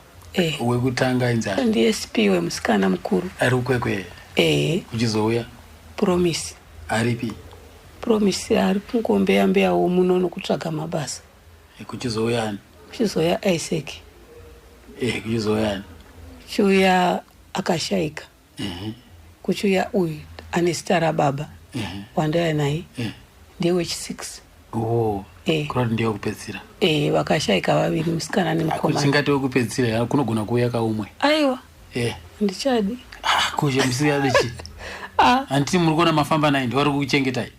Wekutanga inzani? Ndiye Sipiwe musikana mukuru. Ari kuKwekwe? Kuchizouya? Promise. Aripi? Promise ari kungombeya mbeyawo muno nokutsvaga mabasa. Kuchizouya ani? Kuchizouya Isaac. Kuchizouya ani? Kuchiuya akashaika. Kuchiuya uyu ane zita rababa. Wandaya naye. Ndiye wechi6. Oh. Kurati ndiye wekupedzisira. Vakashaika vaviri musikana nemukomana. Kusingati wekupedzisira kunogona kuuya kaumwe. Aiwa. Handichadi. Kushe musingadi chi. Handiti muri kuona mafamba naye ndivari kukuchengetai.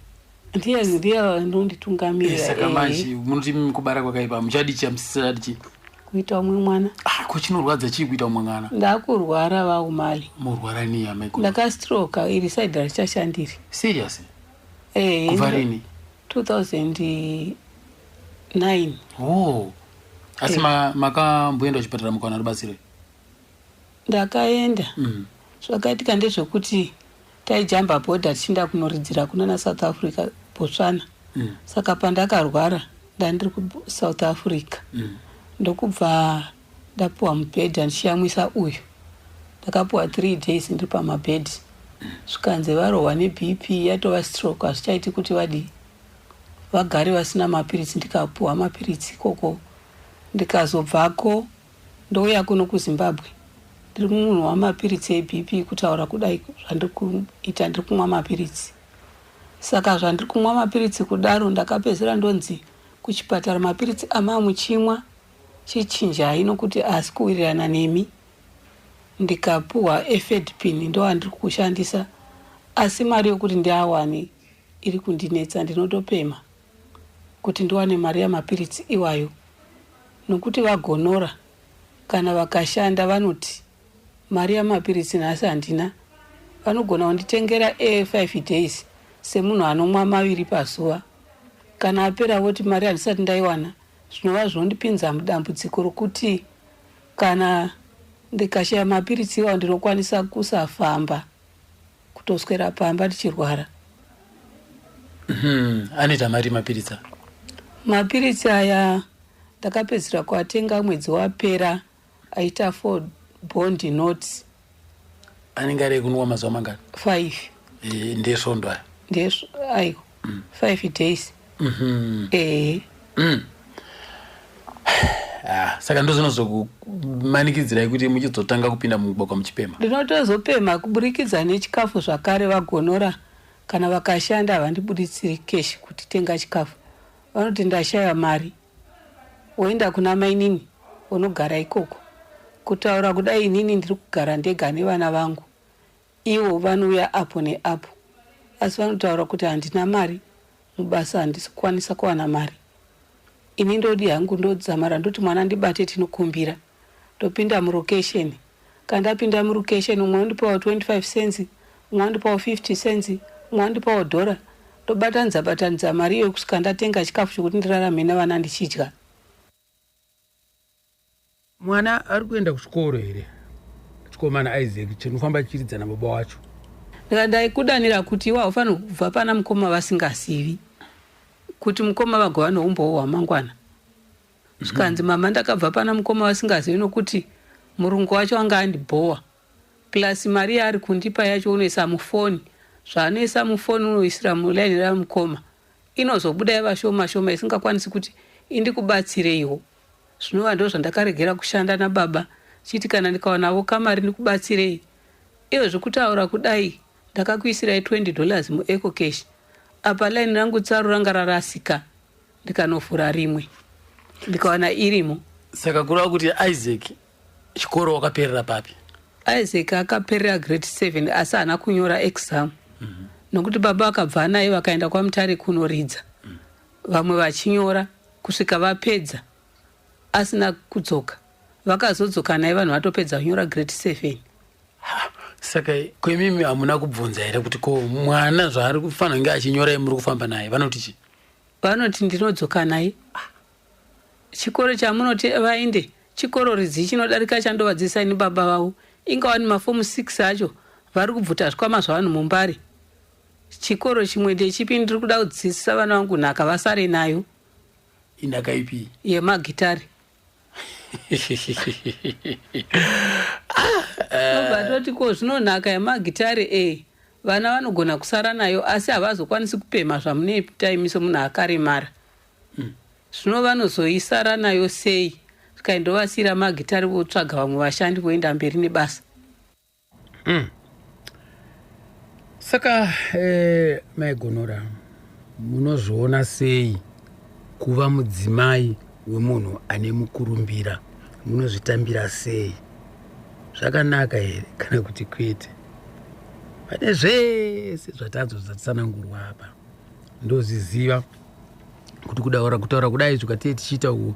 Ndiye ndiye anonditungamirira. Saka manje munoti kubara kwakaipa muchadi chi hamusisadi chi? Kuita umwe mwana. Ko chinorwadza chii kuita umwe mwana? Ndakurwara vaumali. Murwara nei amai? Ndakastroka iri side richashandiri. Serious? Kubva rini? 2009. Oh. Asi makamboenda kuchipatara mukawana rubatsiro? Ndakaenda. Zvakaitika ndezvekuti taijamba bhodha tichienda kunoridzira kunana South Africa, Botswana. Saka pandakarwara ndandiri kuSouth Africa. Ndokubva ndapuwa mubhedha ndichiyamwisa uyu. Ndakapuwa 3 days ndiri pamabhedhi. Zvikanzi varohwa neBP yatova stroke hazvichaiti kuti vadii. Vagare vasina mapiritsi ndikapuwa mapiritsi ikoko. Ndikazobvako ndouya kuno kuZimbabwe. Ndiri munhu wamapiritsi eBP kutaura kudai zvandiri kuita ndiri kumwa mapiritsi. Saka zvandiri kumwa mapiritsi kudaro ndakapedzisira ndonzi kuchipatara mapiritsi amamuchimwa chichinjai nokuti asi kuwirirana nemi. Ndikapuwa efedpin ndo andiri kushandisa asi mari yokuti ndiawane iri kundinetsa ndinotopema kuti ndiwane mari yamapiritsi iwayo. Nokuti vagonora kana vakashanda vanoti mari yamapiritsi nhasi handina. Vanogona kunditengera 5 days semunhu anomwa maviri pazuva. Kana apera voti mari handisati ndaiwana zvinova zvinondipinza mudambudziko rokuti kana ndikashaya mapiritsi iwayo ndinokwanisa kusafamba kutoswera pamba ndichirwara. Anoita mari mapiritsi? Mapiritsi aya ndakapedzisira kuatenga mwedzi wapera aita 4 bond notes. Anenge ari ekunwa mazuva mangani? 5. Ndesvondo aya? Aiwa, 5 days. Saka ndozvinozokumanikidzirai kuti muchizotanga kupinda mumugwagwa muchipema? Ndinotozopema kuburikidza nechikafu zvakare vagonora kana vakashanda havandibuditsiri keshi kuti tenga chikafu. Vanoti ndashaya mari. Woenda kuna mainini unogara ikoko. Kutaura kudai inini ndiri kugara ndega nevana vangu. Ivo vanouya apo neapo. Asi vanotaura kuti handina mari, mubasa handisi kukwanisa kuwana mari. Ini ndodi hangu ndodzamara ndoti mwana ndibate tinokumbira. Ndopinda murokesheni. Kana ndapinda murokesheni umwe unondipawo 25 cents, Umwe andipawo 50 cents, umwe andipawo dhora. Ndobatanidza batanidza mari iyoyo kusvika ndatenga chikafu chokuti ndirarame nevana ndichidya. Mwana ari kuenda kuchikoro here? Chikomana Isaac chinofamba chichiridza nababa wacho. Ndikati ndaikudanira kuti iwe haufanirwi kubva pana mukoma vasingazivi kuti mukoma vagova noumbowo hwamangwana. Zvikanzi mama ndakabva pana mukoma vasingazivi nokuti murungu wacho anga andibhowa. Plus mari yaari kundipa yacho unoisa mufoni zvaanoisa mufoni unoisira muline ramukoma inozobuda yava shoma shoma isingakwanisi kuti indikubatsireiwo. Zvinova ndozvandakaregera kushanda nababa chiti kana ndikawanavo kamari ndikubatsirei. Iyo zvekutaura kudai ndakakuisirai 20 dollars muEcocash apa line rangu tsaru ranga rarasika ndikanovhura rimwe ndikawana irimo. Saka kureva kuti Isaac chikoro wakaperera papi? Isaac akaperera grade 7 asi haana kunyora exam nokuti baba vakabva naye vakaenda kwaMutare kunoridza vamwe vachinyora kusvika vapedza asina kudzoka. Vakazodzoka naye vanhu vatopedza kunyora grade 7. Saka kwemimi hamuna kubvunza here kuti ko mwana zvaari kufanira kunge achinyora muri kufamba naye vanoti chii? Vanoti ndinodzoka naye. Chikoro chamunoti vaende chikoro ridzii chinodarika chandovadzidzisa ini baba vavo. Ingawani mafomu 6 acho vari kubvuta zvikwama zvavanhu muMbare. Chikoro chimwe ndechipi ndiri kuda kudzidzisa vana vangu nhaka vasare nayo. Inhaka ipi? Yemagitare. Tobva toti ko zvino nhaka yemagitare e vana vanogona kusara nayo asi havazokwanisi kupemha zvamunoita imi semunhu akaremara. Zvino vanozoisara nayo sei? Zvikai ndovasiira magitare votsvaga vamwe vashandi voenda mberi nebasa. Saka mai Gonora, munozviona sei kuva mudzimai wemunhu ane mukurumbira? Munozvitambira sei? Zvakanaka here kana kuti kwete? Pane zvese zvatanzwa zvatsanangurwa apa, ndozviziva kuti kudaura kutaura kudai zvikatiye tichiita uku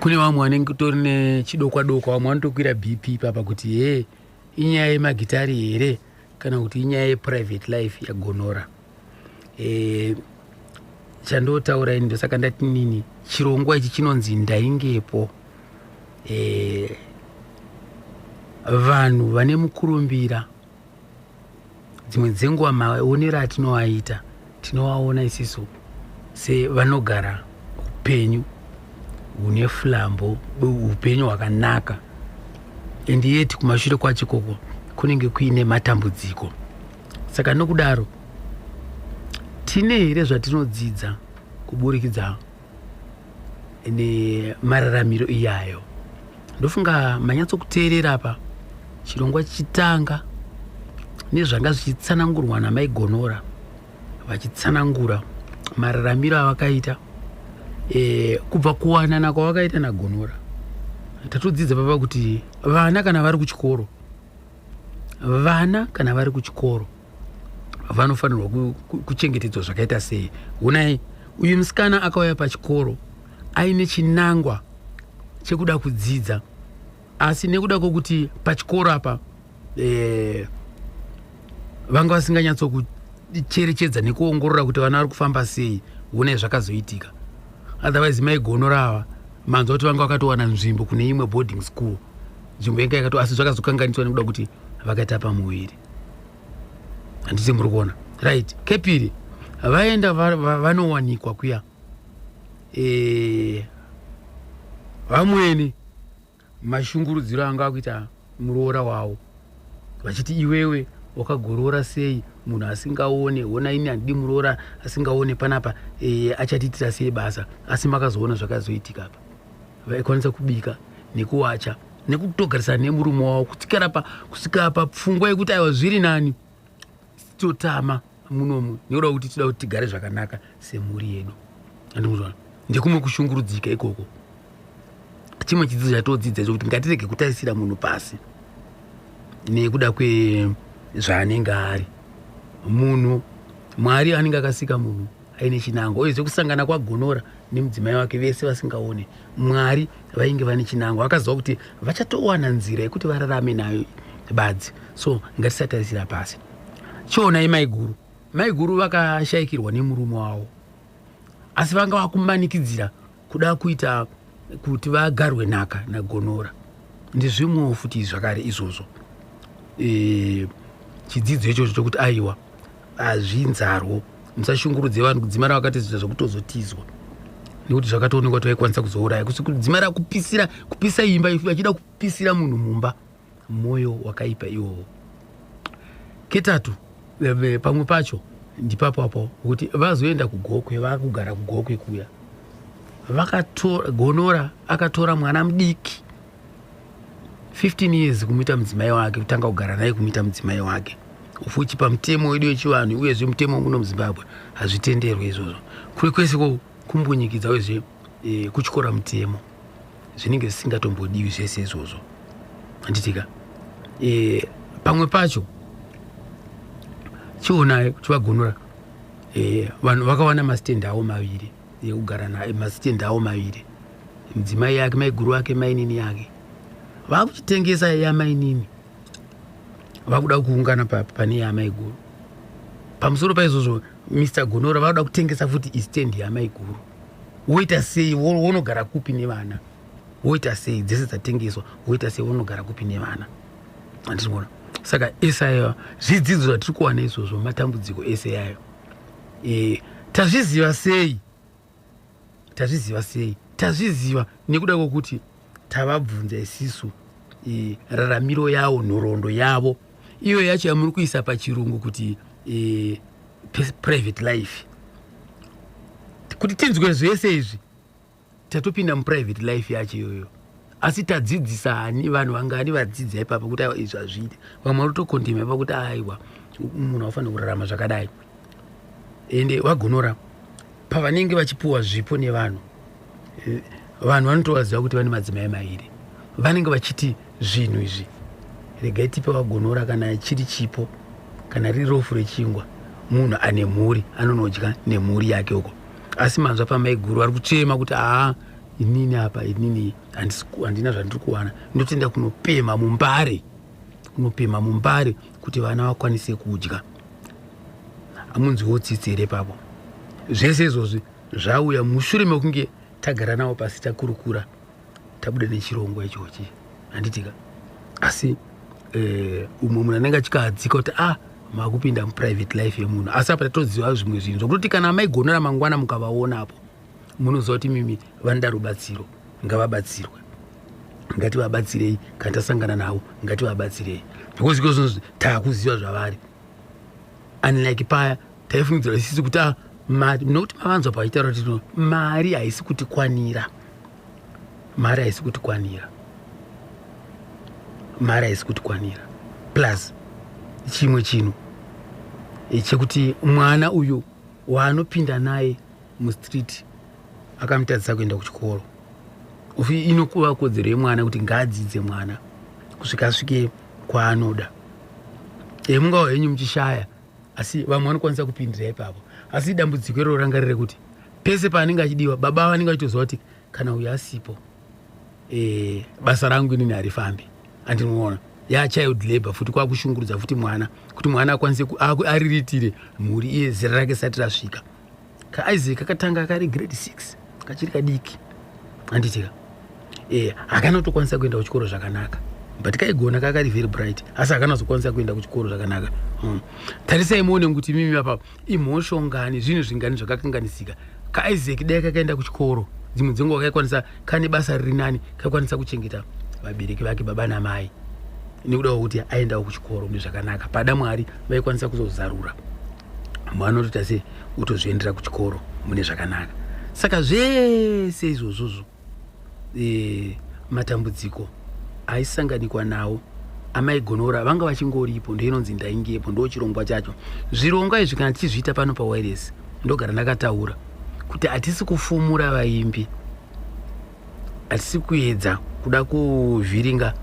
kune vamwe vanenge kutori nechidokwa dokwa, vamwe vanotokwira BP ipapa kuti he inyaya yemagitari here kana kuti inyaya yeprivate life yaGonora. Chandotaura ini ndosaka ndati nini chirongwa ichi chinonzi Ndaingepo. Vanhu vane mukurumbira dzimwe dzenguva maonero atinoaita tinovaona isisu sevanogara upenyu hune flambo, upenyu hwakanaka, and yet kumashure kwacho ikoko kunenge kuine matambudziko. Saka nokudaro tine here zvatinodzidza kuburikidza nemararamiro iyayo? Ndofunga manyatsokuteerera apa chirongwa chichitanga nezvanga zvichitsanangurwa namai Gonora, vachitsanangura mararamiro avakaita kubva kuwanana kwavakaita naGonora. Tatodzidza papa kuti vana kana vari kuchikoro, vana kana vari kuchikoro vanofanirwa kuchengetedzwa zvakaita sei. Honai uyu musikana akauya pachikoro aine chinangwa chekuda kudzidza, asi nekuda kwokuti pachikoro apa vanga vasinganyatsokucherechedza nekuongorora kuti vana vari kufamba sei, honai zvakazoitika. Otherwise mai Gonora ava manzwa kuti vanga vakatowana nzvimbo kune imwe boarding school, nzvimbo yanga yakato, asi zvakazokanganiswa nekuda kuti vakaita pamuviri. Handiti muri kuona? Right, kepiri vaenda vanowanikwa kuya vamwene mashungurudziro anga akuita muroora wavo, vachiti iwewe wakagorora sei munhu asingaone? Hona ini handidi muroora asingaone panapa, achatiitira sei basa? Asi makazoona zvakazoitika apa, vaikwanisa kubika nekuwacha nekutogarisana nemurume wavo kusvika papfungwa yekuti aiwa zviri nani totama munomu nekuda kuti tinoda kuti tigare zvakanaka semhuri yedu. Andimuzvona ndekumwe kushungurudzika ikoko. Chimwe chidzidzo chatodzidza chokuti ngatirege kutarisira munhu pasi nekuda kwezvaanenge ari. Munhu Mwari anenge akasika munhu aine chinangwa, uyezve kusangana kwaGonora nemudzimai wake vese vasingaone, Mwari vainge vane chinangwa, vakaziva kuti vachatowana nzira yekuti vararame nayo badzi. So ngatisatarisira pasi. Chionai maiguru. Maiguru vakashayikirwa nemurume wavo, asi vanga vakumanikidzira kuda kuita kuti vagarwe nhaka naGonora. Ndezvimwewo futi zvakare izvozvo. Chidzidzo ichocho chokuti aiwa, hazvinzarwo, musashungurudze vanhu kudzimara vakatizita zvekutozotizwa, nekuti zvakatoonekwa kuti vaikwanisa kuzouraya, kudzimara kupisira, kupisa imba, vachida kupisira munhu mumba. Mwoyo wakaipa iwowo. Ketatu, pamwe pacho ndipapo apo kuti vazoenda kuGokwe, vakugara kuGokwe kuya, vakatora Gonora akatora mwana mudiki 15 years kumuita mudzimai wake, kutanga kugara naye, kumuita mudzimai wake. Futi pamutemo wedu wechivanhu, uyezve mutemo muno muZimbabwe, hazvitenderwe izvozvo. Kuri kwese kumbunyikidza, uyezve kutyora mutemo, zvinenge zvisingatombodiwi zvese izvozvo, handitika? Pamwe pacho chionai kuti vaGonora, vanhu vakawana masitendi avo maviri ekugara naye, masitendi avo maviri, mudzimai yake, maiguru ake, mainini yake. Vakuchitengesa yamainini, vakuda kuungana pane yamaiguru. Pamusoro paizvozvo, Mr Gonora vakuda kutengesa futi istendi yamaiguru. Woita sei? Wonogara kupi nevana? Woita sei? Dzese dzatengeswa, woita sei? Wonogara kupi nevana? Handisi kuona. Saka ese ayo zvidzidzo zvatiri kuwana izvozvo, matambudziko ese ayo, tazviziva sei? Tazviziva sei? Tazviziva nekuda kwokuti tavabvunza isisu raramiro yavo, nhoroondo yavo iyo yacho yamuri kuisa pachirungu kuti private life. Kuti tinzwe zvese izvi, tatopinda muprivate life yacho iyoyo. Asi tadzidzisa hani vanhu vangani vadzidza ipapo kuti aiwa, izvi hazviiti? Vamwe vari kutokondema ipapo kuti aiwa, munhu haufaniri kurarama zvakadai. Ende vaGonora pavanenge vachipuwa zvipo nevanhu, vanhu vanotovaziva kuti vane madzimai mairi. Vanenge vachiti zvinhu izvi regai tipe vaGonora, kana chiri chipo, kana riri rofu rechingwa, munhu ane mhuri anonodya nemhuri yake uko. Asi manzwa pamaiguru vari kuchema kuti aa, inini apa, inini handina zvandiri kuwana, ndotenda kunopema muMbare, kunopema muMbare kuti vana vakwanise kudya. Hamunzwiwo tsitsi here ipapo? Zvese izvozvi zvauya mushure mekunge tagara navo pasi, takurukura, tabuda nechirongwa ichochi, handitika? Asi umwe munhu anenge achikahadzika kuti a makupinda muprivate life yemunhu. Asi apa tatoziva zvimwe zvinhu zvokutoti kana maiGonora mangwana mukavaonapo, munoziva kuti mimi vanoda rubatsiro, ngavabatsirwe, ngativabatsirei. Kana tasangana navo, ngativabatsirei, because iko zvinozvi taakuziva zvavari, unlike paya taifungidzira isisi kuti ah, mari, nokuti mavanzwa paitaura kuti no, mari haisi kutikwanira, mari haisi kutikwanira, mari haisi kutikwanira. Plus chimwe chinhu chekuti mwana uyu waanopinda naye mustreet akamutadzisa kuenda kuchikoro. Ufi inokuva kodzero yemwana kuti ngaadzidze mwana kusvika asvike kwaanoda. Mungava henyu muchishaya, asi vamwe vanokwanisa kupindira ipapo. Asi dambudziko iroro ranga riri rekuti pese paanenge achidiwa, baba vanenge vachitoziva kuti kana uyu asipo, basa rangu inini harifambi. Andinoona yachild labor futi, kwakushungurudza futi mwana kuti mwana akwanise ariritire mhuri iye zera rake sati rasvika. KaIsaac kakatanga kari grade 6, kachiri kadiki, handitika? Hakana kutokwanisa kuenda kuchikoro zvakanaka, but kaigona, kakari very bright, asi hakana kuzokwanisa kuenda kuchikoro zvakanaka. Tarisai muone kuti mimi apa imhosho ngani, zvinhu zvingani zvakakanganisika. KaIsaac dai kakaenda kuchikoro, dzimwe dzenguva kaikwanisa kane basa riri nani, kaikwanisa kuchengeta vabereki vake, baba namai, nekuda kwekuti aendawo kuchikoro mune zvakanaka. Pada Mwari vaikwanisa kuzozarura mwana otoita sei, utozviendera kuchikoro mune zvakanaka. Saka zvese izvozvozvo, matambudziko aisanganikwa nawo amaiGonora vanga vachingoripo. Ndoinonzi Ndaingepo, ndo chirongwa chacho. Zvirongwa izvi kana tichizviita pano pawireless, ndogara ndakataura kuti hatisi kufumura vaimbi, hatisi kuedza kuda kuvhiringa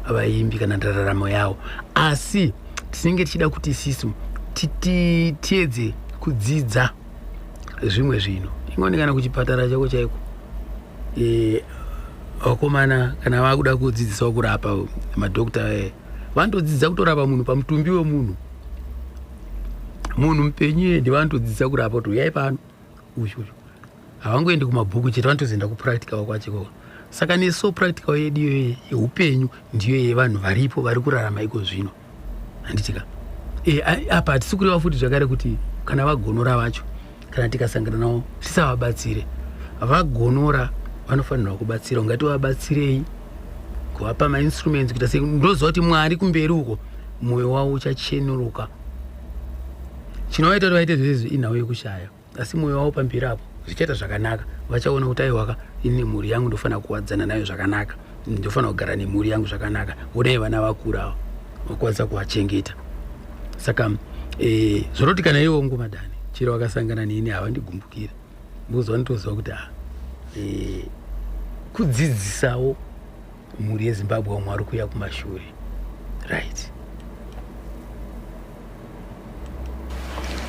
vaimbi kana ndararamo yavo, asi tinenge tichida kuti isisu tiedze kudzidza zvimwe zvinhu. Ingoni kana kuchipatara chako chaiko, vakomana kana vakuda kudzidzisawo kurapa, madhokta, vanotodzidza kutorapa munhu pamutumbi wemunhu. Munhu mupenyu iye ndivanotodzidzisa kurapa kuti uyai pano, uyu uyu. Havangoendi kumabhuku chete, vanotozoenda kupractical kwacho ikoko. Saka nesu practical yedu iyoyo yeupenyu ndiyo yevanhu varipo vari kurarama iko zvino, handitika? Apa hatisi kureva futi zvakare kuti kana vagonora vacho, kana tikasangana navo tisavabatsire. Vagonora vanofanirwa kubatsira, ngativabatsirei kuvapa mainstruments kuita sei. Ndoziva kuti Mwari kumberi uko mwoyo wavo uchachenuruka. Chinovaita kuti vaite zvezvi inhau yekushaya, asi mwoyo wavo pamberi apo zvichaita zvakanaka. Vachaona kuti aiwaka, ini mhuri yangu ndofanira kuwadzana nayo zvakanaka, ndofanira kugara nemhuri yangu zvakanaka. Onai vana vakura ava, vakwanisa kuvachengeta. Saka zvoroti kana ivo ngumadani chero vakasangana neni havandigumbukira, because vanotoziva kuti kudzidzisawo mhuri yeZimbabwe vamwe vari kuuya kumashure, right?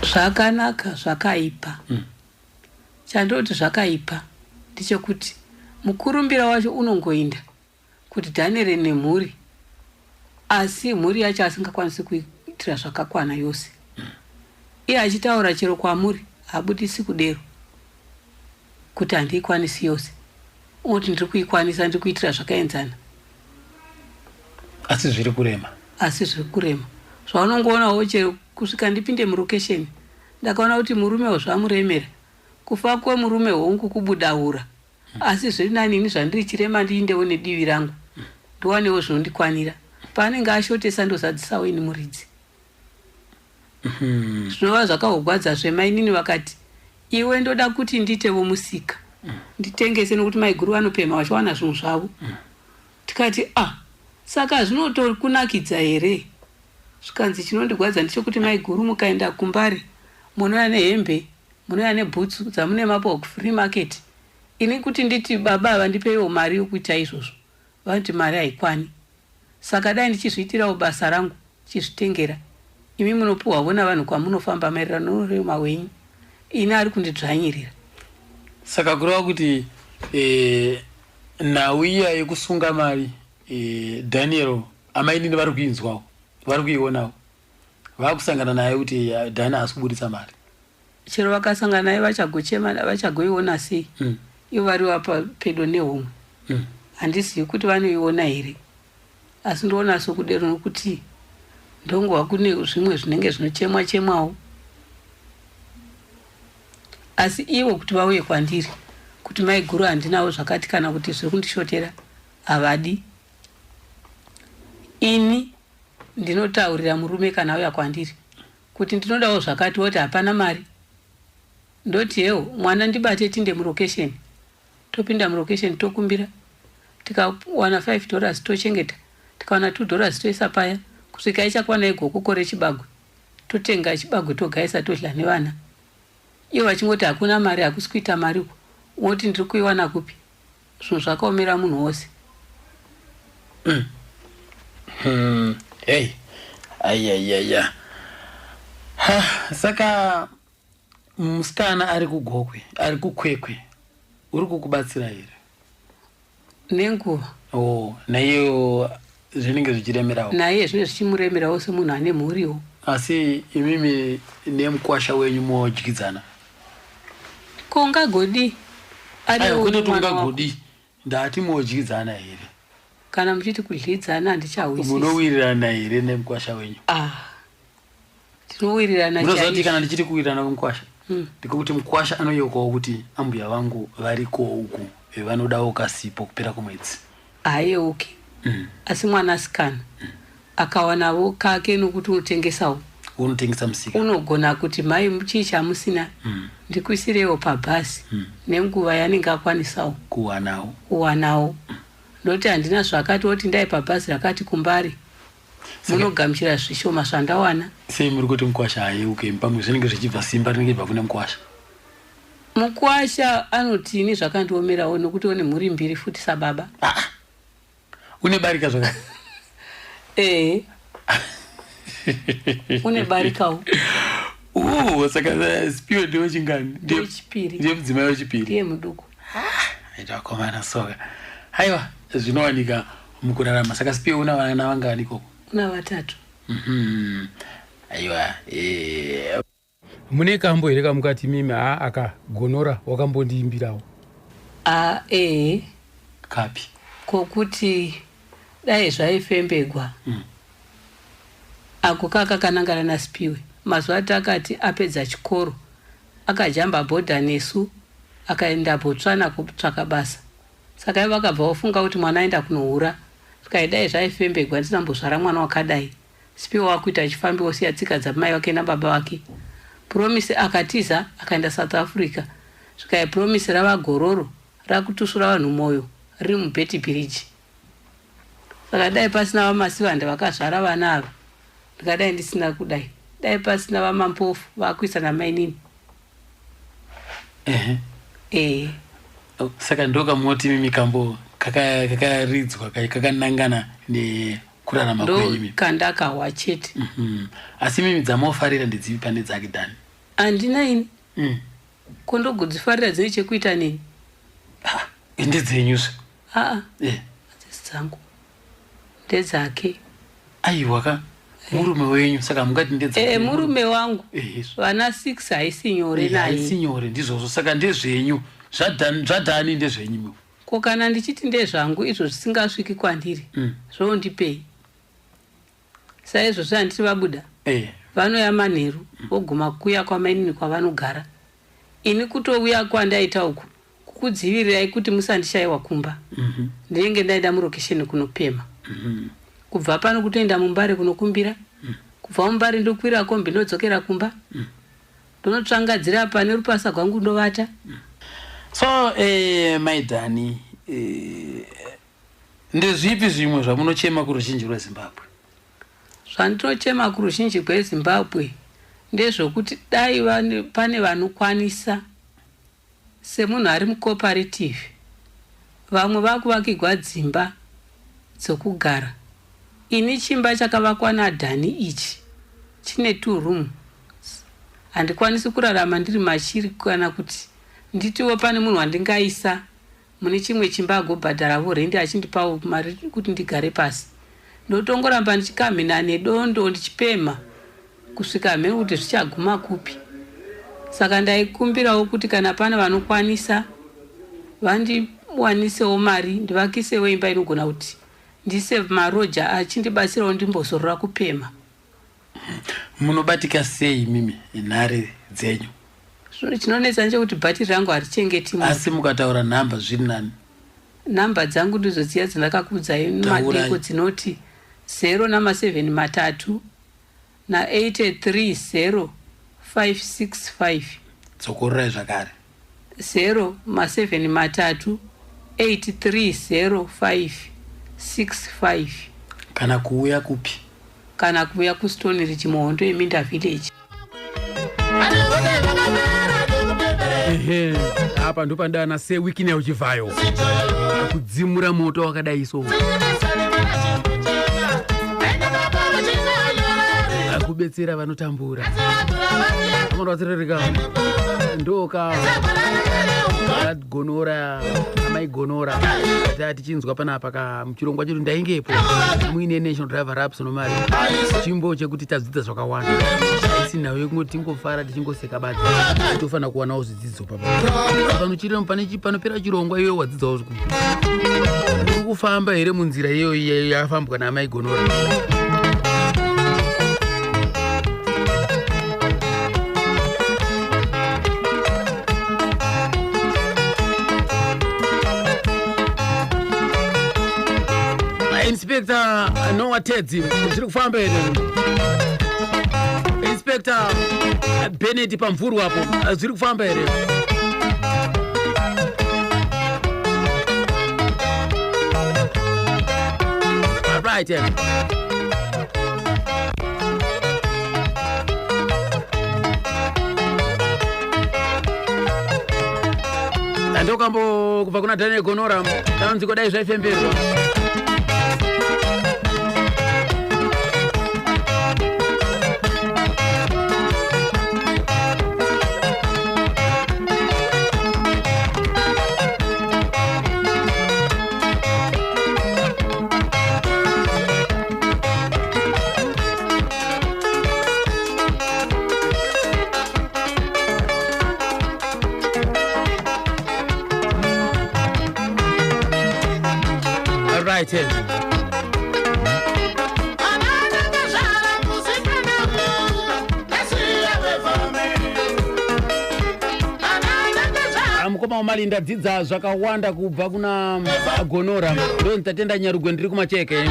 Zvakanaka, zvakaipa. Chandoti zvakaipa ndechekuti mukurumbira wacho unongoinda kuti Daniel nemhuri, asi mhuri yacho asingakwanisi kuitira zvakakwana yose. Iye achitaura chero kwamuri habudisi kudero kuti handiikwanisi yose, unoti ndiri kuikwanisa, ndiri kuitira zvakaenzana. Asi zviri kurema. Asi zviri kurema. Zvaunongoonawo chero kusvika ndipinde murokesheni, ndakaona kuti murumewo zvamuremera. Kufa kwemurume hongu kubudaura, asi zviri nani ini zvandiri chirema ndiindewo nedivi rangu, ndiwanewo zvinondikwanira. Paanenge ashotesa ndozadzisawo ini muridzi. Zvinova zvakahogwadza zvemainini vakati iwe ndoda kuti ndiitewo musika, nditengese, nokuti maiguru vanopemha vachiwana zvinhu zvavo. Tikati ah, saka zvinotokunakidza here? Zvikanzi chinondigwadza ndechekuti maiguru mukaenda kuMbare munouya nehembe, munouya nebhutsu dzamune mapo kufree market. Ini kuti nditi baba ava ndipeiwo mari yokuita izvozvo, vanoti mari haikwani. Saka dai ndichizviitirawo basa rangu ndichizvitengera, imi munopiwavo navanhu kwamunofamba maererano norema hwenyu. Ini ari kundidzvanyirira. Saka kureva kuti nhau iya yekusunga mari, Daniel amainini vari kuinzwawo, vari kuionawo, vakusangana naye kuti Dani haasi kubudisa mari. Chero vakasangana naye vachagochema, vachagoiona sei? Ivo vari pedo nehomwe. Handizivi kuti vanoiona here, asi ndoona sokudero, nokuti ndongova kune zvimwe zvinenge zvinochemwa chemwawo. Asi ivo kuti vauye kwandiri kuti maiguru handinawo zvakati kana kuti zviri kundishotera, havadi. Ini ndinotaurira murume kana auya kwandiri kuti ndinodawo zvakati, woti hapana mari. Ndoti hewo mwana ndibate tinde murokesheni. Topinda murokesheni, tokumbira, tikawana $5 tochengeta, tikawana $2 toisa paya kusvika ichakwana igokoko rechibagwe. Totenga chibagwe, togaisa, todya nevana. Ivo vachingoti hakuna mari, hakusi kuita mari uko. Woti ndiri kuiwana kupi? Zvinhu zvakaomera munhu wose. Hey, aiyaiyaia, saka musikana ari kuGokwe, ari kuKwekwe, uri kukubatsira here? Nenguva. Oh, naiyewo zvinenge zvichiremerawo. Naiye zvinenge zvichimuremerawo semunhu ane mhuriwo. Asi imimi nemukwasha wenyu modyidzana? Ko ungagodi? Aiwa, kwete kuti ungagodi, ndati modyidzana here? Kana muchiti kudyidzana, handichahwisisi. Munowirirana here nemukwasha wenyu? Ah, tinowirirana. Munoziva kuti kana ndichiti kuwirirana kwemukwasha, ndikokuti mukwasha anoyeukawo kuti ambuya vangu variko uku, vanodawo kasipo kupera kwemwedzi. Haayeuki, asi mwanasikana akawanavo kake nokuti unotengesawo. Unotengesa musika. Unogona kuti mai chii chamusina, ndikuisireiwo pabhasi, nenguva yanenge akwanisawo kuwanawo. Kuwanawo. Ndoti handina zvakati, oti ndai pabhazi rakati kuMbare munogamuchira zvishoma zvandawana. Sei muri kuti mukwasha haayeuke? Pamwe zvinenge zvichibva, simba rinenge ibva kune mukwasha. Mukwasha anoti ini zvakandiomerawo nokuti une mhuri mbiri futi sababa. Ah, une barika zvakare? Ehe, une barikawo. Saka Sipiwe ndiwe chingani? Wechipiri. Ndiye mudzimai wechipiri? Ndiye muduku. Aita vakomana soka, haiwa, zvinowanika mukurarama. Saka Sipiwe una vana vangani ikoko? Una vatatu. Aiwa. Mune kambo here kamukati mimi haa aka Gonora wakambondiimbirawo? A ehe. Kapi? Kokuti dai zvaifembegwa ako kaka kanangana naSipiwe mazuva atakati apedza chikoro akajamba bhodha nesu akaenda Botswana kutsvaka basa saka ivo vakabva vofunga kuti mwana aenda kunohura zvikai dai zvaifembegwa ndisina kumbozvara mwana wakadai Sipiwe wakuita achifambi osiya tsika dzamai vake nababa vake Promise akatiza akaenda South Africa zvikai Promise rava gororo rakutusura vanhu moyo riri muBeitbridge Saka dai pasina vaMasivanda vakazvara vana ava ndingadai ndisina kudai. Dai pasina vaMampofu vakuisa namainini. Ehe. Ehe. Oh, saka ndokamoti mimi kambo kakaridzwa kakanangana nekurarama kwenyu mimi. Ndokandakahwa chete. Asi mimi dzamofarira ndedzipi pane dzake Dani? Handina ini. Ko ndogodzifarira dzine chekuita neni? Ah, ndedzenyuzve. Aa. Hadzisi dzangu. Ndedzake. Aiwa ka murume wenyu saka mungati ndedzake. Murume wangu. Vana 6 haisi nyore naye. Haisi nyore ndizvozvo saka ndezvenyu. Zvadhani ndezvenyu imwe. Ko kana ndichiti ndezvangu izvo zvisingasviki kwandiri zvondipei? Saizvozvi handiti vabuda? Vanouya manheru voguma kuya kwamainini kwavanogara. Ini kutouya kwandaita uku kukudzivirirai kuti musandishaiwa kumba. Ndinenge ndaenda murokesheni kunopemha. Kubva pano kutoenda muMbare kunokumbira. Kubva muMbare ndokwira kombi ndodzokera kumba. Ndonotsvangadzira pane rupasa gwangu ndovata. So mai Dani, ndezvipi zvimwe zvamunochema kuruzhinji rweZimbabwe? Zvandinochema kuruzhinji rweZimbabwe ndezvokuti dai pane vanokwanisa semunhu ari mucooperative vamwe vakuvakigwa dzimba dzokugara. Ini chimba chakavakwa naDhani ichi chine 2 rooms handikwanisi kurarama ndiri machiri kana kuti nditiwo pane munhu wandingaisa mune chimwe chimba agobhadharavo rendi achindipawo mari kuti ndigare pasi. Ndotongoramba ndichikamhina nedondo ndichipemha kusvika hameno kuti zvichaguma kupi. Saka ndaikumbirawo kuti kana pane vanokwanisa vandiwanisewo mari ndivakisewo imba inogona kuti ndise maroja achindibatsirawo ndimbozorora kupemha. Munobatika sei mimi nhare dzenyu? Chinonetsa ndechekuti bhatiri rangu harichengeti munhu. Asi mukataura nhamba zviri nani. Nhamba dzangu ndidzo dziya dzandakakuudzai madeko dzinoti 0 nama7 matatu na 83 0 565. Dzokororai zvakare. 0 ma7 matatu 83 0 5 6 5. Kana kuuya kupi? Kana kuuya kuStone Ridge muhondo yeMinda Village. Ehe, apa ndopandana seWicknell Chivhayo kudzimura moto wakadai so kubetsera vanotambura vanobatsirika ndoka gonora amai gonora tichinzwa panapa ka muchirongwa chedu ndaingepo muine national driver raps nomari chimbo chekuti tadzidza zvakawanda haisi nhau yekungoti tingofara tichingoseka badzi tofanira kuwanawo zvidzidzo papa panopera chirongwa iwe wadzidzawo zvikuru uri kufamba here munzira iyoyi yafambwa naamai gonora. Inspector Noah Tedzi zviri kufamba here? Inspector Bennett pamvuru apo zviri kufamba here? Right. Ndokambo kubva kuna Daniel Gonora tanzi kodai zvaifemberwa. Right hand. Mukoma Umali, ndadzidza zvakawanda kubva kuna Gonora. Ndonzi Tatenda Nyarugwe, ndiri kuMacheke.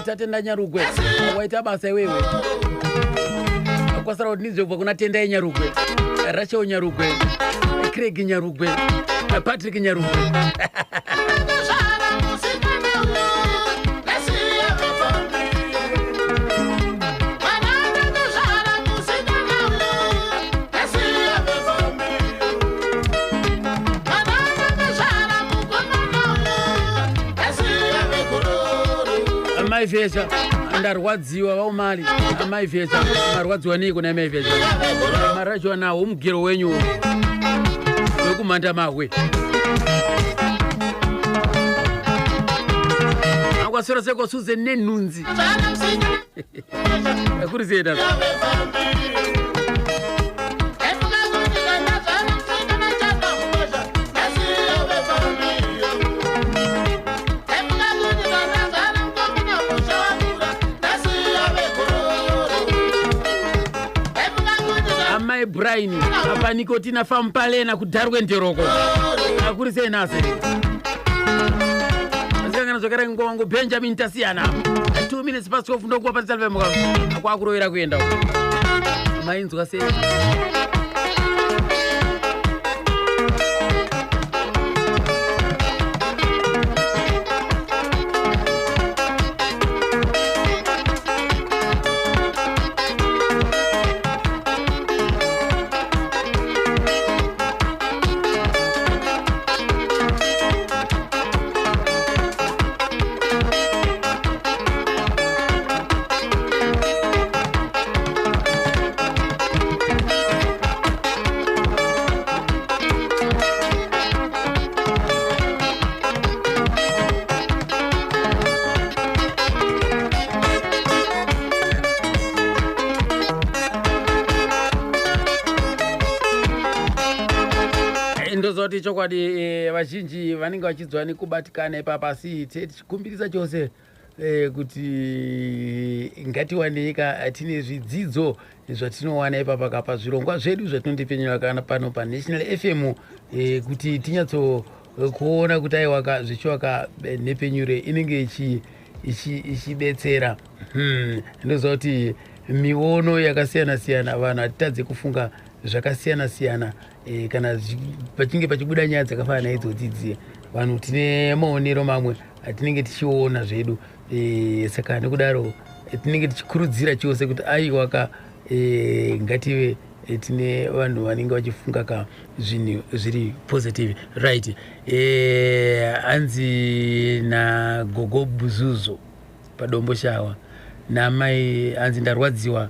Tatenda Nyarugwe, waita basa iwewe. Kwasara kuti ndinzwe kubva kuna Tendai Nyarugwe, Rachel Nyarugwe, Craig Nyarugwe, Patrick Nyarugwe. Amai Fesha, ndarwadziwa. VaUmali, amai Fesha, marwadziwa neiko naamai Fesha? Marwadziwa nawo umugero wenyu wekumhanda mahwe. Akwaswera seko Susan nenhunzi kuri sei? Amai Brian apanikotina fampalena kudharwe nderoko, akuri sei nhasi? Asikangana zvakare ngongo Benjamin tasiyana. 2 minutes past 12, ndokuwa patisalvemuka kwakurovera kuenda uko. Mainzwa sei? Ndoziva kuti chokwadi vazhinji vanenge vachidzwa nekubatikana ipapa, asi tichikumbirisa chose kuti ngatiwanei ka tine zvidzidzo zvatinowana ipapa kapa zvirongwa zvedu zvatinondipenyera kana pano paNational FM, kuti tinyatso kuona kuti aiwaka zvichiwaka nhepenyure inenge ichibetsera. Ndoziva kuti miono yakasiyana siyana, vanhu hatitadze kufunga zvakasiyana siyana. Kana pachinge pachibuda nyaya dzakafanana naidzodzi idzi, vanhu tine maonero mamwe atinenge tichiona zvedu. Saka nekudaro tinenge tichikurudzira chose kuti aiwaka ngative tine vanhu vanenge vachifunga ka zvinhu zviri positive, right? Hanzi naGogo Buzuzo paDombo Shawa namai, hanzi ndarwadziwa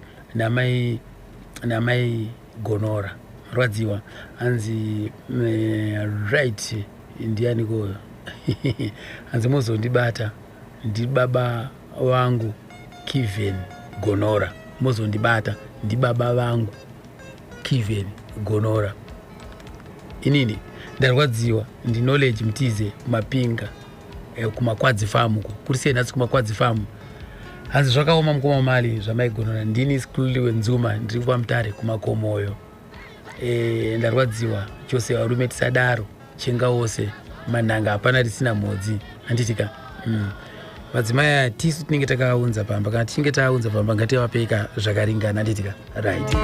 namai Gonora, rwadziwa. Hanzi right, ndianiko? Hanzi mozondibata, ndibaba vangu Kiven Gonora. Mozondibata, ndibaba vangu Kiven Gonora. Inini ndarwadziwa. Ndiknowledge Mutize Mapinga, kuMakwadzi Farm uko. Kuri sei nhasi kuMakwadzi Farm? Hanzi zvakaoma mukoma Mali zvamaigonora. Ndini Sikhululiwe Nzuma, ndiri kupaMutare kuMakomoyo. Ndarwadziwa chose, varume tisadaro. Chenga wose manhanga hapana risina mhodzi, handitika? Madzimai aya tisu tinenge takaunza pamba. Kana tichinge taaunza pamba, ngativapeka zvakaringana, handitika? Right.